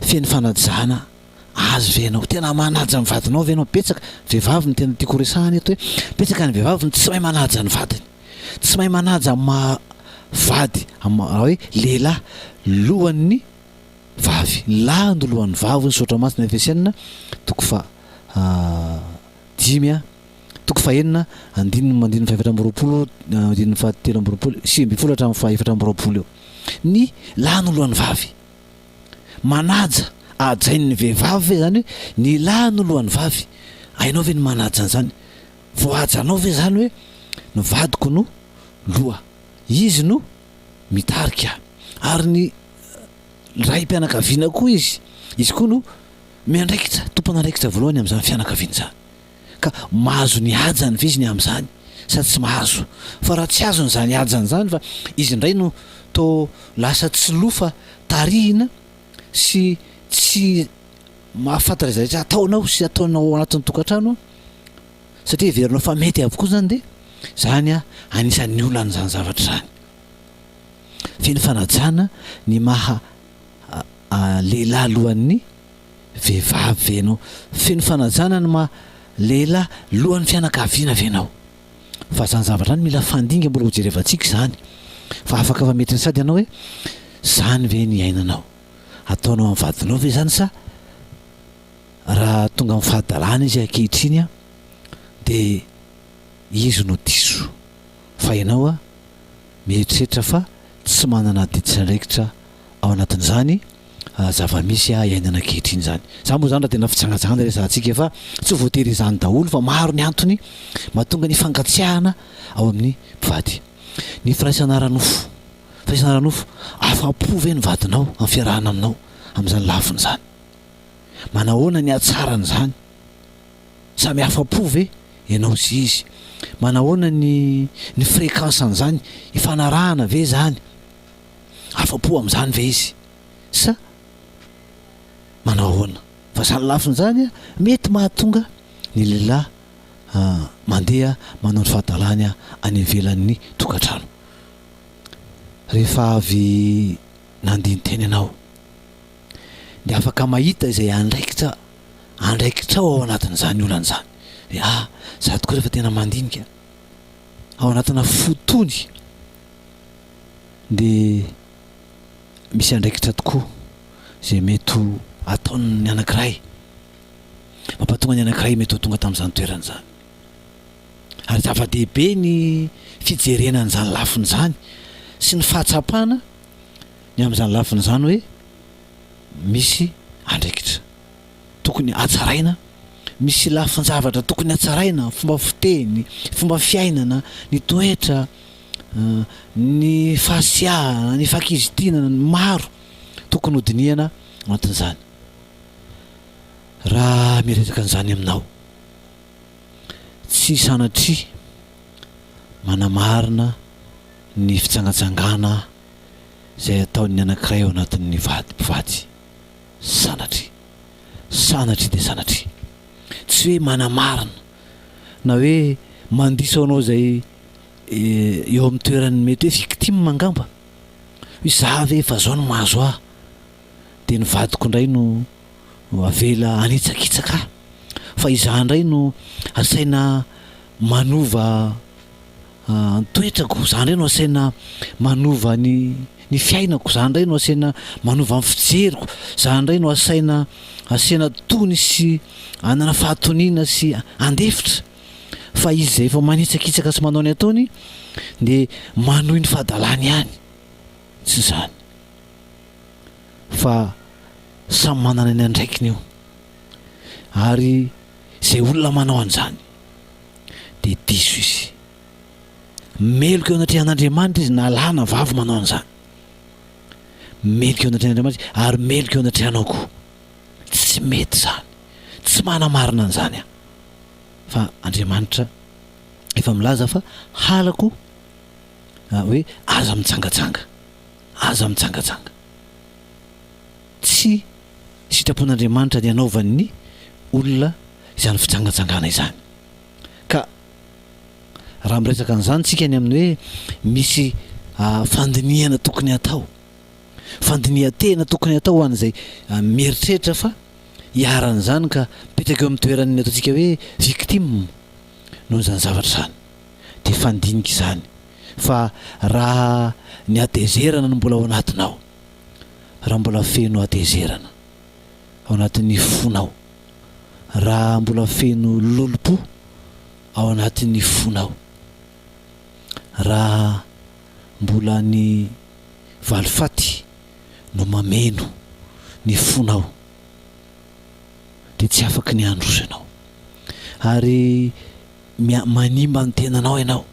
Feno fanajana azy ve ianao? Tena manaja ny vadinao ve ianao? Betsaka, vehivavy no tena tiako horesahana eto hoe betsaka ny vehivavy no tsy mahay manaja ny vadiny. Tsy mahay manaja amin'ny maha. vady, raha hoe lehilahy lohan'ny vavy. Ny lahy no lohan'ny vavy hoy ny soratra masina Efesiana toko faha dimy toko fahenina andininy andininy fahefatra amby roapolo andininy fahatelo amby roapolo 19 hatramin'ny faha-24 eo. Ny lahy no lohan'ny vavy. Manaja, hajain'ny vehivavy ve izany hoe ny lahy no lohan'ny vavy? Hainao ve ny manaja an'izany? Voahajanao ve izany hoe ny vadiko no loha, izy no mitarika ary ny raim-pianakaviana koa izy, izy koa no miandraikitra, tompon'andraikitra voalohany amin'izany fianakaviana izany. Ka mahazo ny hajany ve izy ny amin'izany sa tsy mahazo? Fa raha tsy azony izany hajany izany fa izy indray no toa lasa tsy loha fa tarihina sy tsy mahafantatra izay rehetra ataonao sy ataonao ao anatin'ny tokantrano satria heverinao fa mety avokoa izany dia izany anisan'ny olana izany zavatra izany. Feno fanajana ny maha lehilahy lohan'ny vehivavy ve ianao? Feno fanajana ny maha lehilahy lohan'ny fianakaviana ve ianao? Fa izany zavatra izany mila fandinga mbola ho jerevantsika izany. Fa afaka fa mety sady ianao hoe izany ve ny iainanao? Ataonao amin'ny vadinao ve izany sa raha tonga amin'ny fahadalana izy ankehitriny dia izy no diso fa ianao mieritreritra fa tsy manana adidy sy andraikitra ao anatin'izany zava-misy iainana ankehitriny izany. Izany moa izany raha tena fijangajangana resahantsika fa tsy voatery izany daholo fa maro ny antony mahatonga ny fangatsiahana ao amin'ny mpivady. Ny firaisana ara-nofo. Firaisana ara-nofo, afa-po ve ny vadinao amin'ny fiarahana aminao amin'izany lafiny izany? Manahoana ny hatsaran'izany? Samy afa-po ve ianao sy izy? Manahoana ny ny fréquence an'izany? Ifanarahana ve izany? Afa-po amin'izany ve izy? Sa manao ahoana? Fa izany lafiny izany mety mahatonga ny lehilahy mandeha manao ny fahadalany any ivelan'ny tokantrano. Rehefa avy nandini-tena ianao dia afaka mahita izay andraikitra andraikitrao ao anatin'izany olana izany. Dia ah, za tokoa rehefa tena mandinika ao anatina fo tony dia misy andraikitra tokoa izay mety ho ataon'ny anankiray, mampatonga ny anankiray mety ho tonga tamin'izany toerana izany. Ary zava-dehibe ny fijerena an'izany lafiny izany sy ny fahatsapana ny amin'izany lafiny izany hoe misy andraikitra tokony hatsaraina, misy lafin-javatra tokony hatsaraina, fomba fiteny, fomba fiainana, ny toetra, ny fahasiahana, ny fahakizitinana, ny maro tokony hodinihana ao anatin'izany. Raha miresaka an'izany aminao, tsy sanatria manamarina ny fitsangatsangana izay ataon'ny anankiray ao anatin'ny vady mpivady. Sanatria. Sanatria dia sanatria. Tsy hoe manamarina na hoe mandiso anao izay eo amin'ny toeran'ny mety hoe victime angamba. Hoe za ve efa zao no mahazo ahy dia ny vadiko indray no avela hanitsakitsaka ahy fa izaho indray no asaina manova ny toetrako, izaho indray no asaina manova ny ny fiainako, izaho indray no asaina manova ny fijeriko, izaho indray no asaina asiana tony sy hanana fahatoniana sy handefitra. Fa izy izay efa manitsakitsaka sy manao ny ataony dia manohy ny fahadalany ihany. Tsy izany. Fa samy manana ny andraikiny io. Ary izay olona manao an'izany dia diso izy. Meloka eo anatrehan'Andriamanitra izy na lahy na vavy manao an'izany. Meloka eo anatrehan'Andriamanitra izy ary meloka eo anatrehanao koa. Tsy mety izany. Tsy manamarina an'izany aho. Fa Andriamanitra efa milaza fa halako hoe aza mijangajanga. Aza mijangajanga. Tsy sitrapon'Andriamanitra ny hanaovan'ny olona izany fijangajangana izany. Ka raha miresaka an'izany tsika ny amin'ny hoe misy fandinihana tokony hatao, fandinihan-tena tokony hatao ho an'izay mieritreritra fa iharan'izany ka mipetraka eo amin'ny toeran'ny ataontsika hoe victime noho izany zavatra izany. Dia fandinika izany. Fa raha ny hatezerana no mbola ao anatinao, raha mbola feno hatezerana ao anatin'ny fonao, raha mbola feno lolompo ao anatin'ny fonao, raha mbola ny valifaty no mameno ny fonao, dia tsy afaky ny handroso ianao. Ary manimba ny tenanao ianao.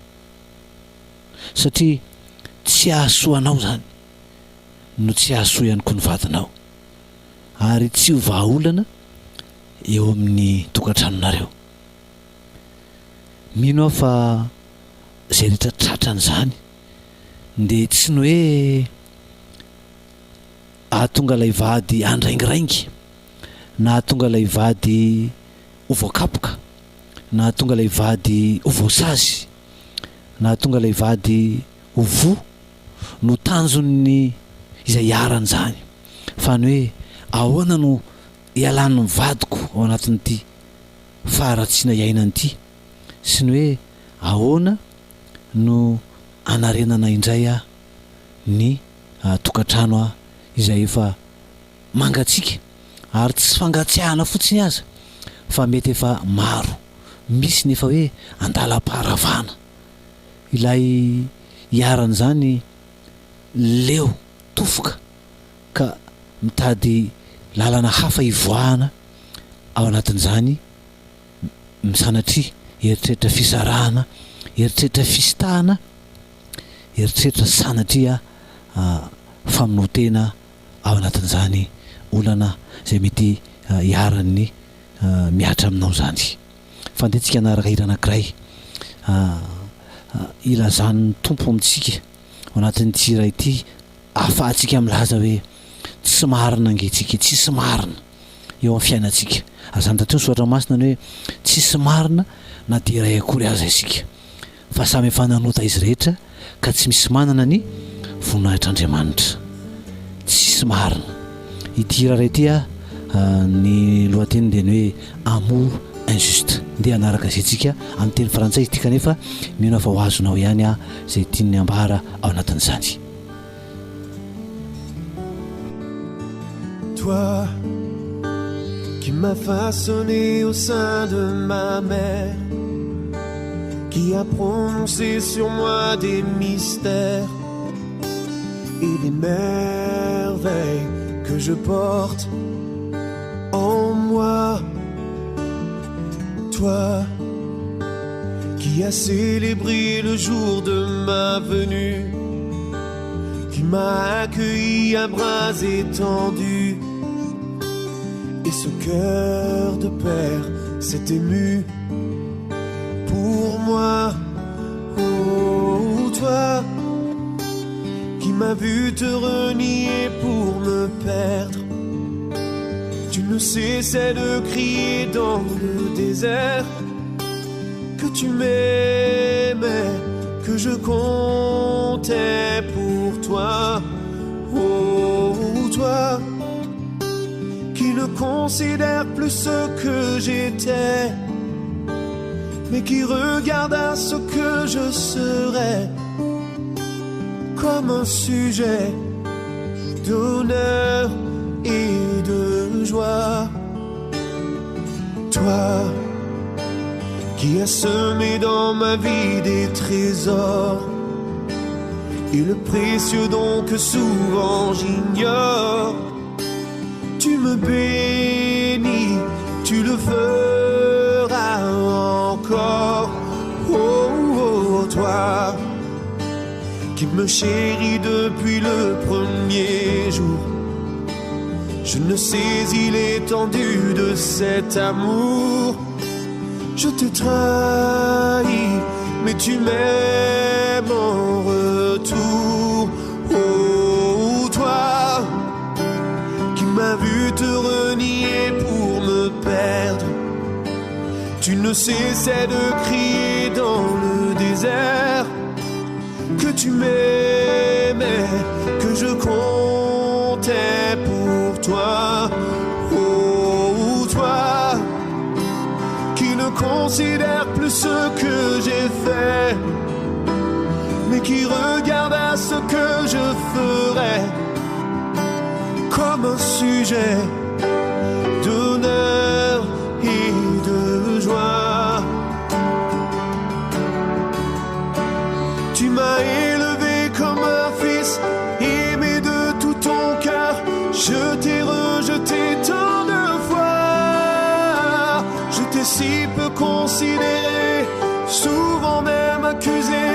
Satria tsy hahasoa anao izany no tsy hahasoa ihany koa ny vadinao. Ary tsy ho vahaolana eo amin'ny tokantranonareo. Mino aho fa izay rehetra tratran'izany dia tsy ny hoe hahatonga ilay vady handraingiraingy na hahatonga ilay vady ho voakapoka na hahatonga ilay vady ho voasazy na hahatonga ilay vady ho voa no tanjon'ny izay iharan'izany fa ny hoe ahoana no hialan'ny vadiko ao anatin'ity faharatsiana iainany ity sy ny hoe ahoana no hanarenana indray aho ny tokantrano aho izay efa mangatsiaka ary tsy fangatsiahana fotsiny aza fa mety efa maro misy ny efa hoe andalam-paharavana ilay iharan'izany leo tofoka ka mitady lalana hafa hivoahana ao anatin'izany sanatria eritreritra fisarahana, eritreritra fisitahana, eritreritra sanatria famonoan-tena ao anatin'izany olana izay mety iharan'ny mihatra aminao izany. Fa andeha tsika hanaraka hira anankiray ilazan'ny Tompo amintsika ao anatin'ity hira ity ahafahantsika milaza hoe tsy marina ange tsika, tsisy marina eo amin'ny fiainantsika. Aza antatio ny soratra masina ny hoe tsisy marina na dia iray akory aza isika. Fa samy efa nanota izy rehetra ka tsy misy manana ny voninahitr'Andriamanitra. Tsisy marina. Ity hira iray ity ny lohateniny dia ny hoe Amour injuste. Ndeha hanaraka izay tsika amin'ny teny frantsay izy ity kanefa mino aho fa ho azonao ihany izay tiany ambara ao anatin'izany. Toi qui m'as façonné au sein de ma mère, qui a prononcé sur moi des mystères et des merveilles que je porte en moi. Toi qui as célébré le jour de ma venue, qui m'as accueilli à bras étendus, et ce cœur de père s'est ému pour moi. Oh, toi qui m'as vu te renier pour me perdre, tu ne cessais de crier dans le désert que tu m'aimais, que je comptais pour toi. Oh, toi qui ne considère plus ce que j'étais, mais qui regarde à ce que je serais comme un sujet d'honneur et de joie. Toi qui as semé dans ma vie des trésors et le précieux don que souvent j'ignore, tu me bénis, tu le feras encore. Oh, oh, toi qui me chéris depuis le premier jour. Je ne saisis l'étendue de cet amour. Je te trahis, mais tu m'aimes en retour. Oh, toi qui m'as vu te renier pour me perdre. Tu ne cessais de crier dans le désert que tu m'aimais, que je comptais pour toi. Oh, toi qui ne considère plus ce que j'ai fait, mais qui qui regarde à ce que je ferai comme un sujet d'honneur et de joie. Tu m'as élevé comme un fils, aimé de tout ton cœur, je t'ai rejeté tant de fois. Je t'ai si peu considéré, souvent même accusé,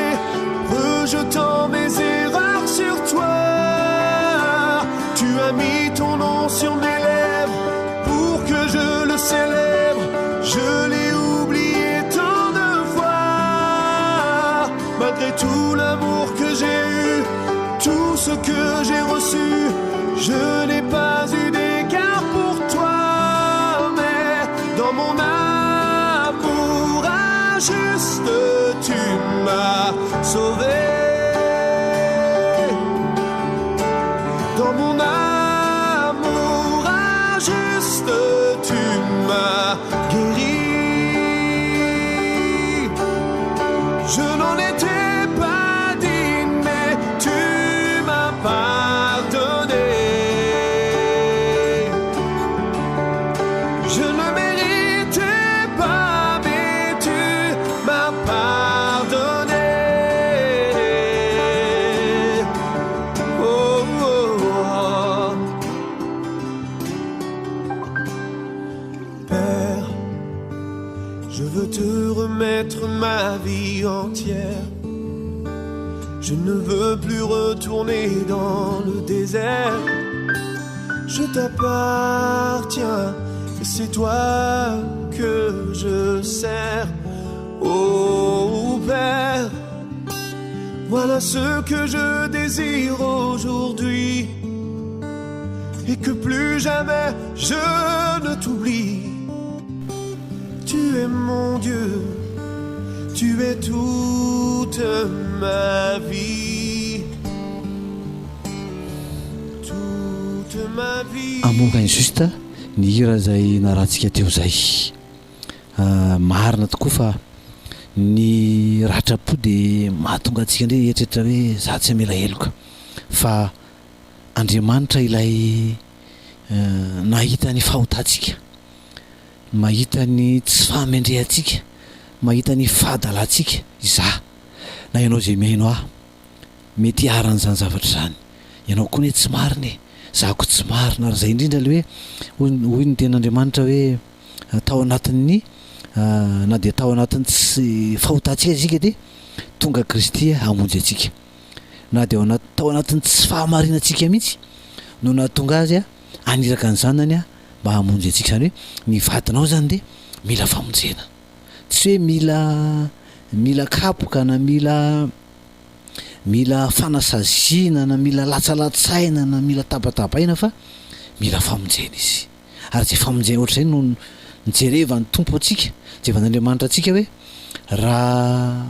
rejetant mes erreurs sur toi. Tu as mis ton nom sur mes lèvres pour que je le célèbre. Je l'ai oublié tant de fois. Malgré tout l'amour que j'ai eu, tout ce que j'ai reçu, je n'ai pas eu d'égard pour toi. Mais dans mon amour injuste, tu m'as sauvé. Dans mon amour injuste, tu m'as guéri. Je n'en étais pas digne, mais tu m'as pardonné. Je ne méritais pas, mais tu m'as pardonné. Oh, oh, oh. Père, je veux te remettre ma vie entière. Je ne veux plus retourner dans le désert. Je t'appartiens et c'est toi que je sers. Oh Père, voilà ce que je désire aujourd'hui et que plus jamais je ne t'oublie. Tu es mon Dieu, tu es toute ma vie. Toute ma vie. Amour injuste ny hira izay narahantsika teo izay. Marina tokoa fa ny ratram-po dia mahatonga antsika indray hieritreritra hoe za tsy hamela heloka. Fa Andriamanitra ilay nahita ny fahotantsika, mahita ny tsy fahamendrehantsika, mahita ny fahadalantsika, izaho na ianao izay mihaino ahy, mety hiharan'izany zavatra izany. Ianao koa anie tsy marina e, izaho koa tsy marina, ary izay indrindra ilay hoe, hoy ny tenin'Andriamanitra hoe tao anatin'ny, na dia tao anatin'ny tsy fahotantsika isika dia tonga Kristy hamonjy antsika. Na dia ao anaty, tao anatin'ny tsy fahamarinantsika mihitsy no nahatonga Azy haniraka ny Zanany mba hamonjy antsika. Izany hoe ny vadinao izany dia mila famonjena. Tsy hoe mila mila kapoka na mila mila fanasaziana na mila latsalatsaina na mila tabatabaina fa mila famonjena izy. Ary izay famonjena ohatr'izay no nijerevan'ny Tompo antsika, nijerevan'Andriamanitra antsika hoe raha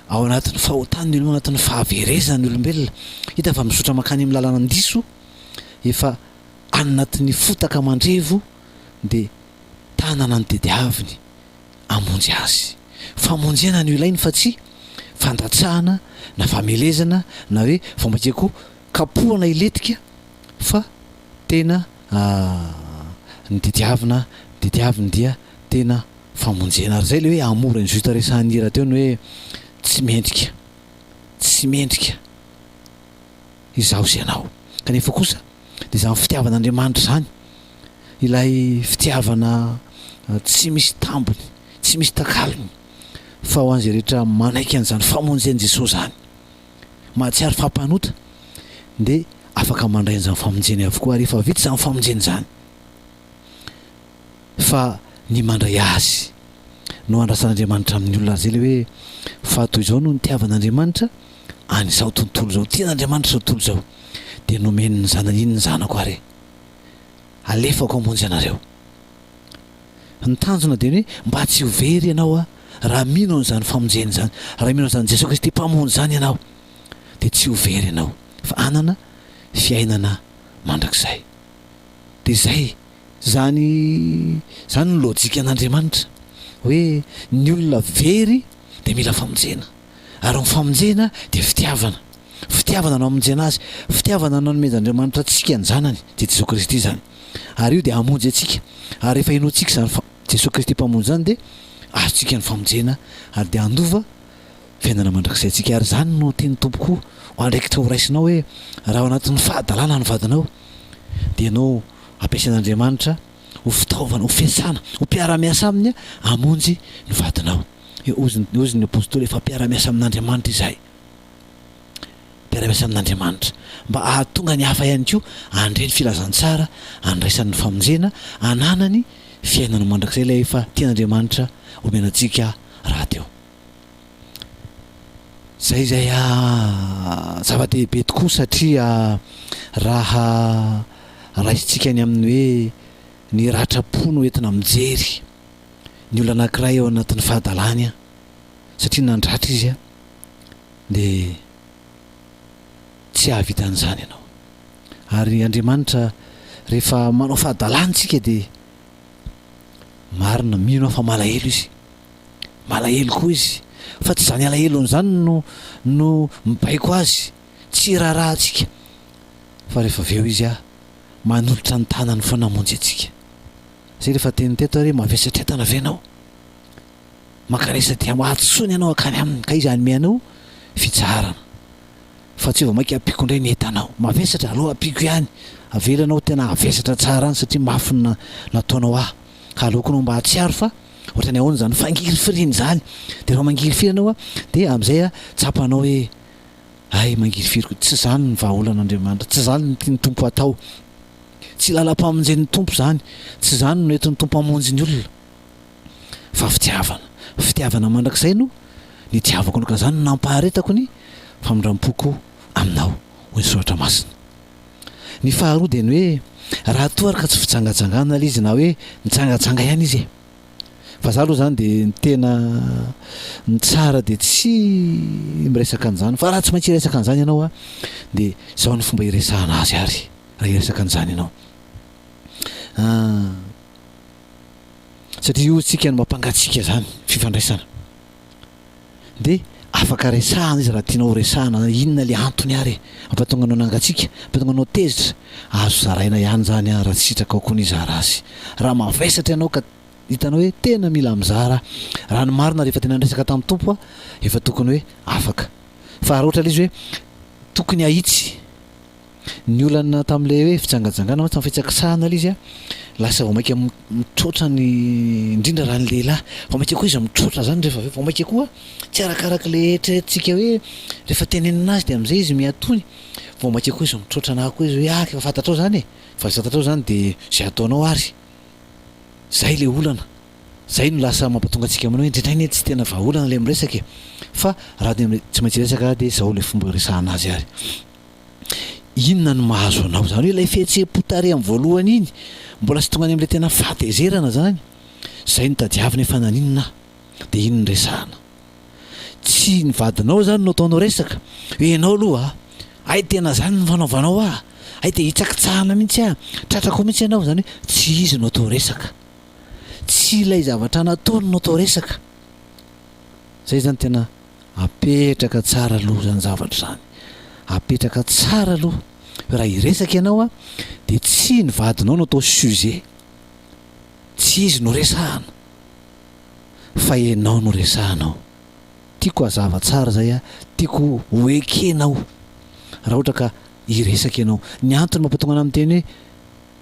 ao anatin'ny fahotana ny olona, ao anatin'ny fahaverezana ny olombelona, hita fa mizotra mankany amin'ny lalana diso, efa any anatin'ny fotaka mandrevo dia tanana no tediaviny hamonjy azy. Famonjena no ilainy fa tsy fandatsahana na famelezana na hoe vao mainka koa kapohana hilentika fa tena ny tediavina tediaviny dia tena famonjena. Ary izay ilay hoe amour injuste resahan'ny hira teo ny hoe tsy mendrika, tsy mendrika izaho sy ianao. Kanefa kosa dia izany fitiavan'Andriamanitra izany, ilay fitiavana tsy misy tambiny, tsy misy takalony, fa ho an'izay rehetra manaiky an'izany famonjen'i Jesoa izany, mahatsiaro fa mpanota, dia afaka mandray an'izany famonjeny avokoa, ary efa vita izany famonjena izany, fa ny mandray azy no andrasan'Andriamanitra amin'ny olona, ary izay ilay hoe fa toy izao no nitiavan'Andriamanitra an'izao tontolo izao, tian'Andriamanitra izao tontolo izao, dia nomeny ny zanany, iny ny zanako ary e, alefako hamonjy anareo. Ny tanjona dia ny hoe mba tsy ho very ianao a, raha mino an'izany famonjena izany, raha mino an'izany Jesoa Kristy Mpamonjy izany ianao, dia tsy ho very ianao fa hanana fiainana mandrakizay. Dia izay, izany, izany no lojikan'Andriamanitra, hoe ny olona very dia mila famonjena. Ary ny famonjena dia fitiavana. Fitiavana no hamonjena azy. Fitiavana no nanomezan'Andriamanitra antsika ny Zanany, dia Jesoa Kristy izany. Ary io dia hamonjy antsika. Ary rehefa inoantsika izany Jesoa Kristy Mpamonjy izany dia azontsika ny famonjena ary dia handova fiainana mandrakizay antsika. Ary izany no tian'ny Tompo koa ho andraikitra ho raisinao hoe raha ao anatin'ny fahadalana ny vadinao dia ianao ampiasain'Andriamanitra ho fitaovana, ho fiasana, ho mpiara-miasa aminy hamonjy ny vadinao. Hozy hozy ny apostoly efa mpiara-miasa amin'Andriamanitra izahay. Mpiara-miasa amin'Andriamanitra mba hahatonga ny hafa ihany koa handre ny filazantsara, handraisany ny famonjena, hananany fiainana mandrakizay ilay efa tian'Andriamanitra omena antsika rahateo. Izay izay zava-dehibe tokoa satria raha raisintsika ny amin'ny hoe ny ratram-po no entina mijery ny olona anankiray ao anatin'ny fahadalany satria nandratra izy dia tsy hahavita an'izany ianao. Ary Andriamanitra rehefa manao fahadalana isika dia marina, mino aho fa malahelo izy. Malahelo koa izy. Fa tsy izany alahelony izany no no mibaiko azy, tsy hiraharaha antsika. Fa rehefa avy eo izy manolotra ny tanany foana hamonjy antsika. Izay rehefa teny teto ary hoe mavesatra entana ve ianao? Mankanesa dia hadisoany ianao hankany aminy ka izy hanome anao fitsaharana. Fa tsy vao mainka ampiako indray ny entanao. Mavesatra, aleo ampiako ihany. Avela ianao tena havesatra tsara any satria mafy ny nataonao ahy. Ka aleoko ianao mba hahatsiaro fa ohatran'ny ahoana izany fangirifiriana izany. Dia rehefa mangirifiry ianao dia amin'izay tsapanao hoe hay mangirifiry koa. Tsy izany ny vahaolan'Andriamanitra, tsy izany no tian'ny Tompo hatao. Tsy lalam-pamonjen'ny Tompo izany, tsy izany no entin'ny Tompo hamonjy ny olona. Fa fitiavana, fitiavana mandrakizay no nitiavako anao ka izany no nampaharetako ny famindram-poko aminao, hoy ny Soratra Masina. Ny faharoa dia ny hoe raha toa ary ka tsy fijangajangana ilay izy na hoe nijangajanga ihany izy e. Fa za aloha izany dia ny tena ny tsara dia tsy miresaka an'izany fa raha tsy maintsy hiresaka an'izany ianao a dia izao ny fomba hiresahana azy ary raha hiresaka an'izany ianao. Ah. Satria io tsika no mampangatsiaka izany fifandraisana. Dia afaka resahana izy raha tianao ho resahana, inona le antony ary e? Mampatonga anao nangatsiaka, mampatonga anao tezitra, azo zaraina ihany izany an, raha tsy sitrakao koa ny hizara azy. Raha mavesatra ianao ka hitanao hoe tena mila mizara aho, raha ny marina rehefa tena niresaka tamin'ny Tompo aho, efa tokony hoe afaka. Fa raha ohatra ilay izy hoe tokony hahitsy, Ny olana tamin'ilay hoe fijangajangana mantsy, tamin'ny fitsakitsahana ilay izy an, lasa vao mainka mitroatra ny, indrindra raha ny lehilahy, vao mainka koa izy mitroatra izany rehefa avy eo, vao mainka koa tsy arakaraka ilay eritreretintsika hoe rehefa tenenina azy dia amin'izay izy mihatony, vao mainka koa izy mitroatra na koa izy hoe ah efa fantatrao izany e, efa fantatrao izany dia izay ataonao ary. Izay ilay olana. Izay no lasa mampatonga antsika manao hoe indraindray anie tsy tena vahaolana ilay miresaka e, fa raha tsy maintsy hiresaka dia izao ilay fomba hiresahana azy ary. Inona no mahazo anao? Izany hoe ilay fihetseham-po tary amin'ny voalohany iny, mbola tsy tonga any amin'ilay tena fahatezerana izany. Izay no tadiavina efa naninona aho? Dia iny no resahana. Tsy ny vadinao izany no ataonao resaka, hoe ianao aloha a, hay tena izany no fanaovanao ahy, hay dia hitsakitsahana mihitsy aho, tratrako mihitsy ianao, izany hoe tsy izy no atao resaka. Tsy ilay zavatra nataony no atao resaka. Izay izany tena Apetraka tsara aloha izany zavatra izany. Apetraka tsara aloha. Raha hiresaka ianao an, dia tsy ny vadinao no atao sujet. Tsy izy no resahana. Fa ianao no resahanao. Tiako hazava tsara izay an, tiako ho ekenao. Raha ohatra ka hiresaka ianao. Ny antony mampatonga anah miteny hoe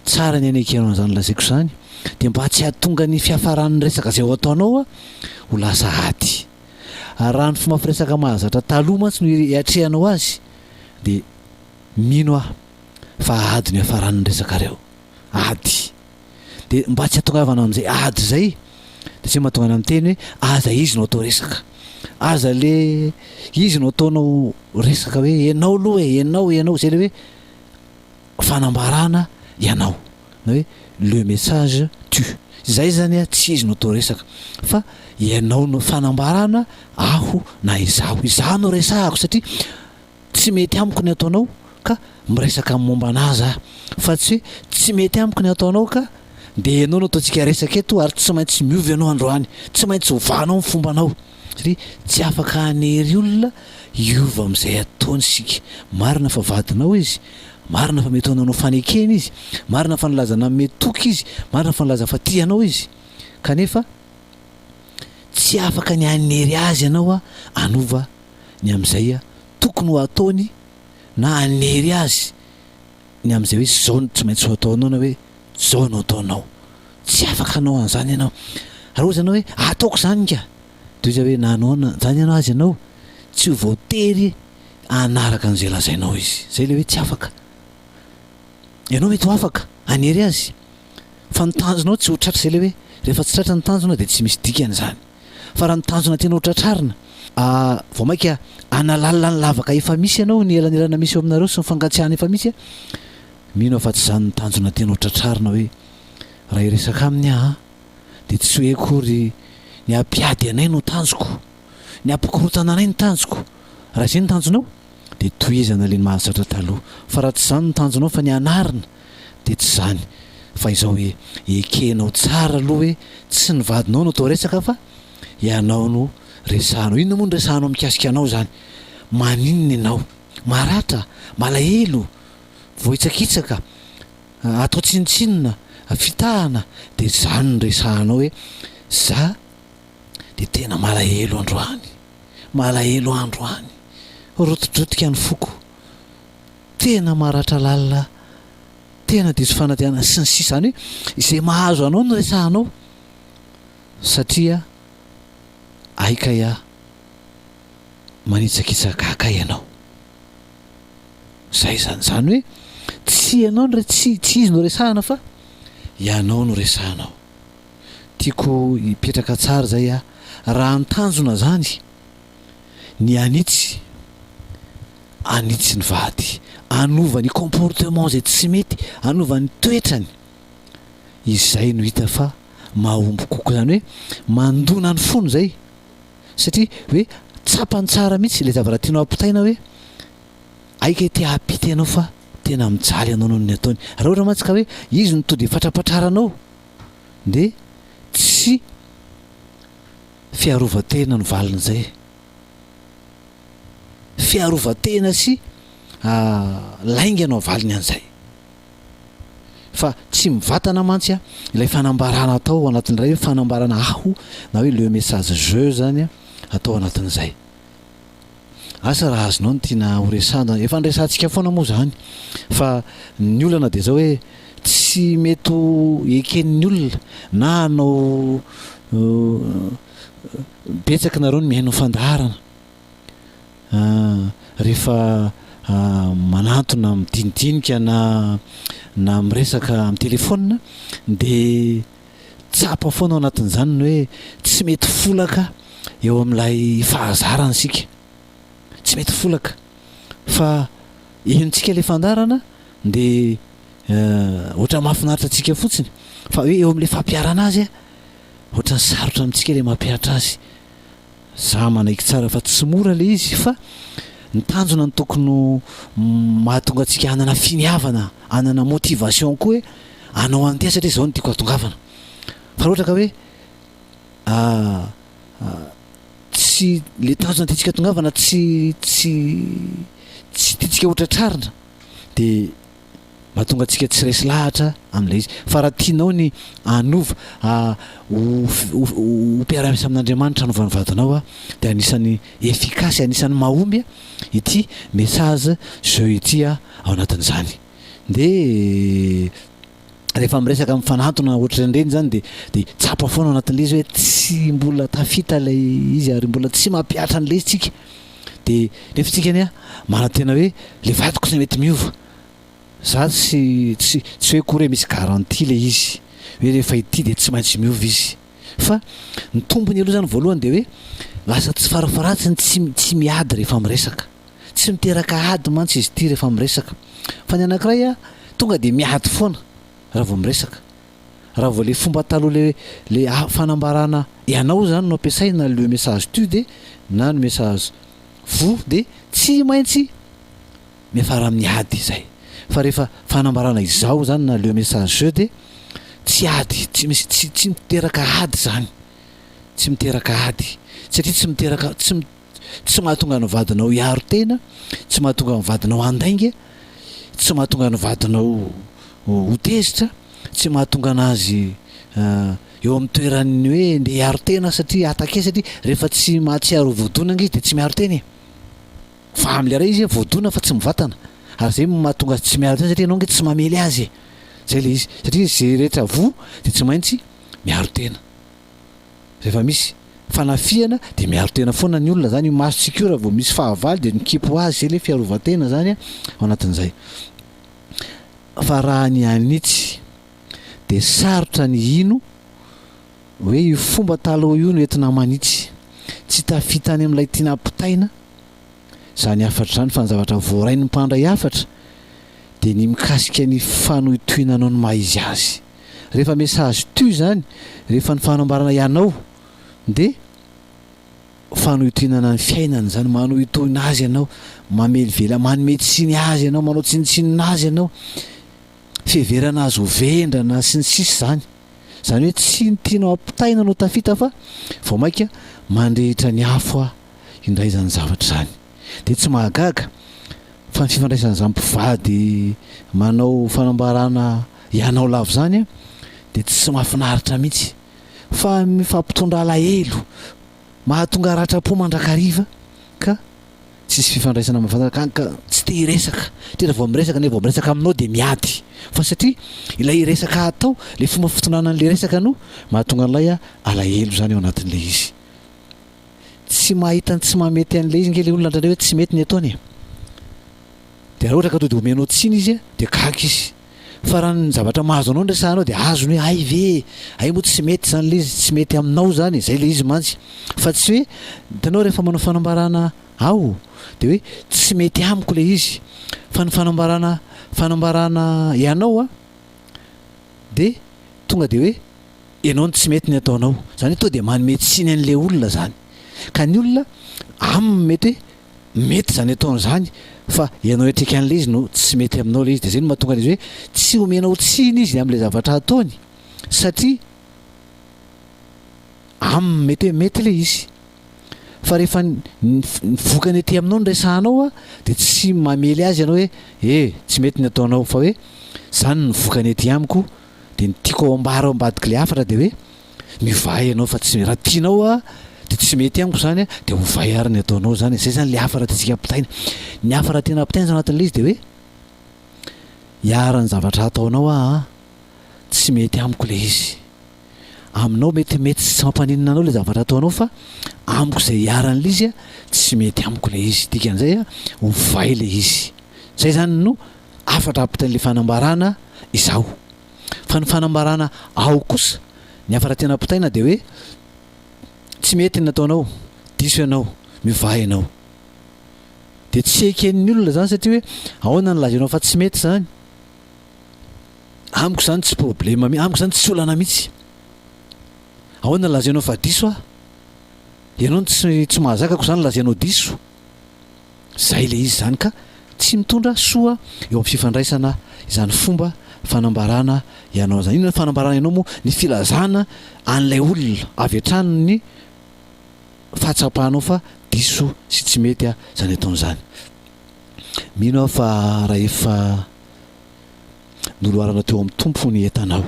tsara ny hanekenao an'izany lazaiko izany, dia mba tsy hahatonga ny fiafaran'ny resaka izay ho ataonao ho lasa ady. Ary raha ny fomba firesaka mahazatra taloha mantsy no iatrehanao azy dia mino aho fa ady no hiafaran'ny resakareo. Ady. Dia mba tsy hahatongavana amin'izay ady izay dia izay mahatonga anah miteny hoe aza izy no atao resaka. Aza le izy no ataonao resaka hoe ianao aloha e, ianao, ianao, izay le hoe fanambarana ianao na hoe le message tu izay zany a tsy izy no atao resaka fa ianao no fanambarana aho na izaho izaho no resahako satria tsy mety amiko ny ataonao ka miresaka momba anah za fa tsy hoe tsy mety amiko ny ataonao ka de ianao no ataontsika resaka eto ary tsy maintsy miova ianao androany tsy maintsy ovanao ny fombanao. Satria tsy afaka hanery olona hiova amin'izay ataony isika. Marina fa vadinao izy, marina fa mety ho nanao fanekena izy, marina fa nilaza nanome toky izy, marina fa nilaza fa tia anao izy. Kanefa tsy afaka ny hanery azy ianao hanova ny amin'izay tokony ho ataony na hanery azy ny amin'izay hoe izao no tsy maintsy ho ataonao na hoe izao no ataonao. Tsy afaka hanao an'izany ianao. Raha ohatra ianao hoe ataoko izany ka! Dia hoy izy hoe na hanao an'izany ianao aza ianao, tsy ho voatery hanaraka an'izay lazainao izy. Izay ilay hoe tsy afaka. Ianao mety ho afaka hanery azy, fa ny tanjonao tsy ho tratra. Izay ilay hoe rehefa tsy tratra ny tanjona dia tsy misy dikany izany. Fa raha ny tanjona tianao ho tratrarina, vao mainka hanalalina ny lavaka efa misy ianao, ny elanelana misy eo aminareo sy ny fangatsiahana efa misy, mino aho fa tsy izany ny tanjona tianao ho tratrarina hoe raha hiresaka aminy aho dia tsy hoe akory ny hampiady anay no tanjoko, ny hampikorontana anay no tanjoko. Raha izay no tanjonao dia tohizana ilay mahazatra taloha. Fa raha tsy izany no tanjonao fa ny hanarina dia tsy izany fa izao hoe ekenao tsara aloha hoe tsy ny vadinao no atao resaka fa ianao no resahanao. Inona moa no resahanao mikasika anao izany? Maninona ianao? Maratra? Malahelo? Voahitsakitsaka? Atao tsinontsinona? Fitahana? Dia izany no resahanao hoe za dia tena malahelo androany. Malahelo androany. Rotidrotika ny foko. Tena maratra lalina, tena diso fanantenana sy ny sisa Izany hoe izay mahazo anao no resahanao satria hay kay aho manitsakitsaka ahy kay ianao. Izay izany, izany hoe tsy ianao no tsy tsy izy no resahana fa ianao no resahanao. Tiako hipetraka tsara izay aho. Raha ny tanjona izany ny hanitsy, hanitsy ny vady, hanova ny comportement izay tsy mety, hanova ny toetrany, izay no hita fa mahomby kokoa. Izany hoe mandona ny fony izay, satria hoe tsapany tsara mihitsy ilay zavatra tianao hampitaina hoe hay kay te hampita ianao fa tena mijaly ianao noho ny ataony. Raha ohatra mantsy ka hoe izy no to dia fatrapatraranao dia tsy Fiarovan-tena no valin'izay. Fiarovan-tena sy lainga no avaliny an'izay. Fa tsy mivatana mantsy ilay fanambarana atao ao anatin'ilay hoe fanambarana aho na hoe le message je zany atao anatin'izay. Asa raha azonao ny tiana ho resahana, efa niresahantsika foana moa izany fa ny olana dia izao hoe tsy mety ho eken'ny olona na hanao betsaka nareo ny mihaino fandaharana rehefa manantona midinidinika na na miresaka amin'ny telephone dia Tsapa foana ao anatin'izany ny hoe tsy mety folaka eo amin'ilay fahazarana isika. Tsy mety folaka. Fa henontsika ilay fandaharana dia ohatran'ny mahafinaritra antsika fotsiny. Fa hoe eo amin'ilay fampiharana azy, ohatran'ny sarotra amintsika ilay mampihatra azy. Za manaiky tsara fa tsy mora ilay izy fa ny tanjona no tokony ho mahatonga antsika hanana finiavana, hanana motivation koa hoe hanao an'ity satria izao no tiako hahatongavana. Fa raha ohatra ka hoe tsy le tanjona tiantsika hatongavana tsy tsy tsy tiantsika hotratrarina dia Mahatonga antsika tsy resy lahatra amin'ilay izy. Fa raha tianao ny hanova, ho ho mpiara-miasa amin'Andriamanitra hanova ny vadinao dia anisan'ny efficace, anisan'ny mahomby ity message jeu ity ao anatin'izany. Dia rehefa miresaka mifanantona ohatran'ireny izany dia dia tsapa foana ao anatin'ilay izy hoe tsy mbola tafita ilay izy ary mbola tsy mampihatra an'ilay izy tsika. Dia nefa tsika anie manantena hoe ilay vadiko tsy mety miova. Za tsy tsy tsy hoe akory hoe misy garantie le izy hoe rehefa ity dia tsy maintsy miova izy fa ny tombony aloha zany voalohany dia hoe lasa tsy farafaharatsiny tsy tsy miady rehefa miresaka, tsy miteraka ady mantsy izy ity rehefa miresaka fa ny anankiray a tonga dia miady foana raha vao miresaka, raha vao le fomba taloha le le fanambarana ianao zany no ampiasaina le message tu dia na ny message vous dia tsy maintsy Miafara amin'ny ady izay. Fa rehefa fanambarana izao izany na le message jeu dia tsy ady, tsy misy, tsy tsy miteraka ady izany. Tsy miteraka ady satria tsy miteraka tsy tsy mahatonga ny vadinao hiaro tena, tsy mahatonga ny vadinao handainga, tsy mahatonga ny vadinao ho tezitra, tsy mahatonga anazy eo amin'ny toeran'ny hoe ndeha hiaro tena satria attaquer satria rehefa tsy mahatsiaro ho voadona ange izy dia tsy miaro tena e. Fa amin'ilay iray izy voadona fa tsy mivatana. Ary izay no mahatonga azy tsy miaro tena satria ianao ange tsy mamely azy e. Izay ilay izy. Satria izay rehetra voa dia tsy maintsy miaro tena. Rehefa misy fanafihana dia miaro tena foana ny olona zany, io masontsika io raha vao misy fahavalo dia mikipy ho azy, zay le fiarovan-tena zany ao anatin'izay. Fa raha ny hanitsy dia sarotra ny hino hoe io fomba taloha io no entina manitsy. Tsy tafita any amin'ilay tiana ampitaina izany hafatra izany fa ny zavatra voarain'ny mpandray hafatra dia ny mikasika ny fanohitohinanao ny maha izy azy. Rehefa message tu izany, rehefa ny fanambarana ianao dia fanohitohinana ny fiainana izany, manohitohina azy ianao, mamelivela, manome tsiny azy ianao, manao tsinontsinona azy ianao, fiheverana azy ho vendrana sy ny sisa izany. Izany hoe tsy ny tianao ampitaina no tafita fa vao mainka mandrehitra ny afo indray izany zavatra izany. Dia tsy mahagaga fa ny fifandraisan'izany mpivady manao fanambarana ianao lava izany dia tsy mahafinaritra mihitsy fa mifampitondra alahelo, mahatonga ratram-po mandrakariva ka tsisy fifandraisana mivantana ka ka tsy te hiresaka satria raha vao miresaka anie vao miresaka aminao dia miady fa satria ilay resaka atao, ilay fomba fitondrana an'ilay resaka no mahatonga an'ilay alahelo izany ao anatin'ilay izy. Tsy mahita ny tsy mahamety an'ilay izy nge ilay olona indraindray hoe tsy mety ny ataony e. Dia raha ohatra ka to dia omenao tsiny izy dia gaga izy. Fa raha ny zavatra mahazo anao no resahanao dia azony hoe hay ve e, hay moa tsy mety izany ilay izy, tsy mety aminao izany e, izay ilay izy mantsy. Fa tsy hoe, hitanao rehefa manao fanambarana aho dia hoe tsy mety amiko ilay izy. Fa ny fanambarana fanambarana ianao an, dia tonga dia hoe ianao no tsy mety ny ataonao. Izany hoe tonga dia manome tsiny an'ilay olona izany. Ka ny olona aminy mety hoe mety izany ataony izany fa ianao hiatrika an'ilay izy no tsy mety aminao ilay izy. Dia izay no mahatonga an'izy hoe tsy omenao tsiny izy amin'ilay zavatra ataony satria aminy mety hoe mety ilay izy. Fa rehefa ny vokany aty aminao no resahanao dia tsy mamely azy ianao hoe eh tsy mety ny ataonao fa hoe izany ny vokany aty amiko Dia ny tiako ambara ao ambadik'ilay hafatra dia hoe miovà ianao fa tsy raha tianao aho dia tsy mety amiko izany dia ovay ary ny ataonao izany e. Izay izany ilay hafatra tiantsika ampitaina. Ny hafatra tiana ampitaina izany anatin'ilay izy dia hoe iharan'ny zavatra ataonao aho an, tsy mety amiko ilay izy. Aminao mety mety sy tsy mampaninona anao ilay zavatra ataonao fa amiko izay iharan'ilay izy tsy mety amiko ilay izy. Dikan'izay ovay ilay izy. Izay izany no hafatra ampitain'ilay fanambarana izaho. Fa ny fanambarana aho kosa, ny hafatra tiana ampitaina dia hoe, tsy mety ny nataonao, diso ianao, miovà ianao. Dia tsy eken'ny olona izany satria hoe ahoana no lazainao fa tsy mety izany? Amiko izany tsy problema mihitsy, amiko izany tsy olana mihitsy. Ahoana no lazainao fa diso aho? Ianao no tsy tsy mahazaka ko izany lazainao diso. Zay ilay izy izany ka tsy mitondra soa eo amin'ny fifandraisana izany fomba fanambarana ianao izany. Inona ny fanambarana ianao moa? Ny filazana an'ilay olona avy hatrany ny fahatsapanao fa diso sy tsy mety izany ataony izany. Mino aho fa rahefa noloarana teo amin'ny Tompo ny entanao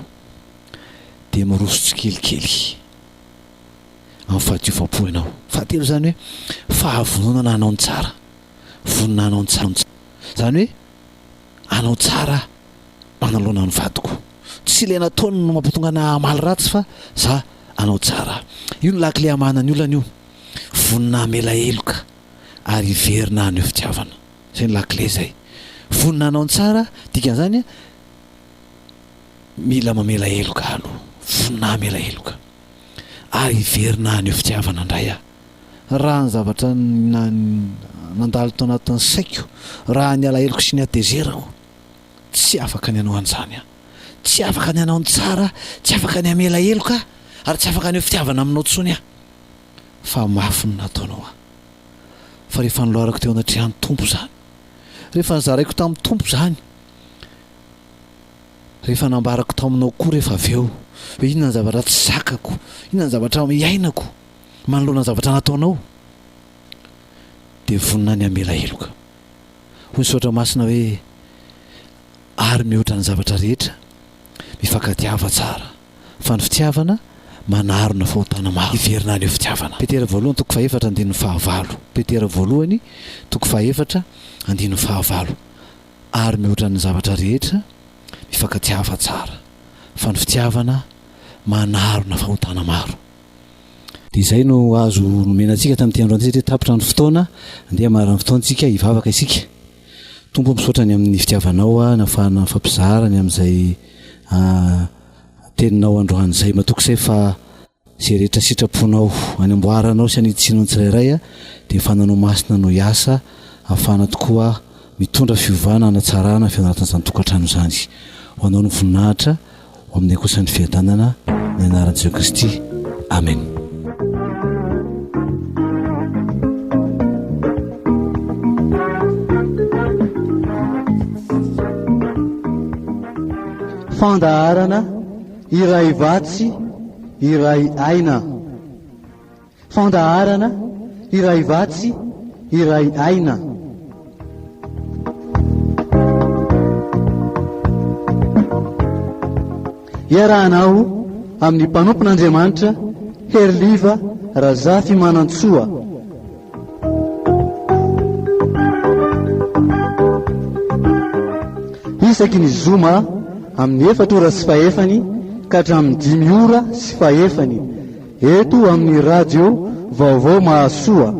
dia miroso tsikelikely. amin'ny fahadiovam-po ianao. Fahatelo izany hoe fahavononana hanao ny tsara. Vonona hanao ny tsara. Izany hoe hanao tsara manoloana ny vadiko. Tsy ilay nataony no mampatonga anah hamaly ratsy fa za hanao tsara. Io no lakile hamahana ny olana io. Vonona hamela heloka ary hiverina haneho fitiavana. Izay no lakile izay. Vonona hanao ny tsara, dikan'izany mila mamela heloka aloha. Vonona hamela heloka. ary hiverina haneho fitiavana indray aho. Raha ny zavatra nandalo tao anatin'ny saiko, raha ny alaheloko sy ny hatezerako, tsy afaka ny hanao an'izany aho. Tsy afaka ny hanao ny tsara aho, tsy afaka ny hamela heloka aho, ary tsy afaka haneho fitiavana aminao intsony aho. Fa mafy ny nataonao ahy. Fa rehefa noloarako teo anatrehan'ny Tompo izany, rehefa nozaraiko tamin'ny Tompo izany, Rehefa nambarako taminao koa rehefa avy eo hoe inona ny zavatra tsy zakako, inona ny zavatra iainako. manoloana ny zavatra nataonao dia vonona ny hamela heloka. Hoy ny Soratra Masina hoe, Ary mihoatra ny zavatra rehetra, mifankatiava tsara, fa ny fitiavana manarona fahotana maro. Hiverina any io fitiavana. Petera voalohany toko fahefatra andininy fahavalo. Petera voalohany toko fahefatra andininy fahavalo. Ary mihoatra ny zavatra rehetra, mifankatiava tsara, fa ny fitiavana manarona fahotana maro. Dia izay no azo nomena antsika tamin'ity androany ity satria tapitra ny fotoana, andeha hamarana ny fotoantsika, hivavaka isika. Tompo ô misaotra ny amin'ny fitiavanao aho nafahana nifampizara ny amin'izay teninao androany izay. Matoky izay fa izay rehetra sitraponao hanamboaranao sy hanitsianao ny tsirairay dia fananao masina no hiasa ahafahana tokoa mitondra fiovana hanatsarana fianaratan'izany tokantrano izany. Ho anao ny voninahitra. Ho aminay kosa ny fiadanana, ny anaran'i Jesoa Kristy. Amen. Fandaharana iray vatsy iray aina. Fandaharana iray vatsy iray aina. Iarahanao amin'ny mpanompon'Andriamanitra Heriliva Razafimanantsoa. Isaky ny zoma amin'ny efatra ora sy fahefany ka hatramin'ny dimy ora sy fahefany. Eto amin'ny Radio Vaovao Mahasoa.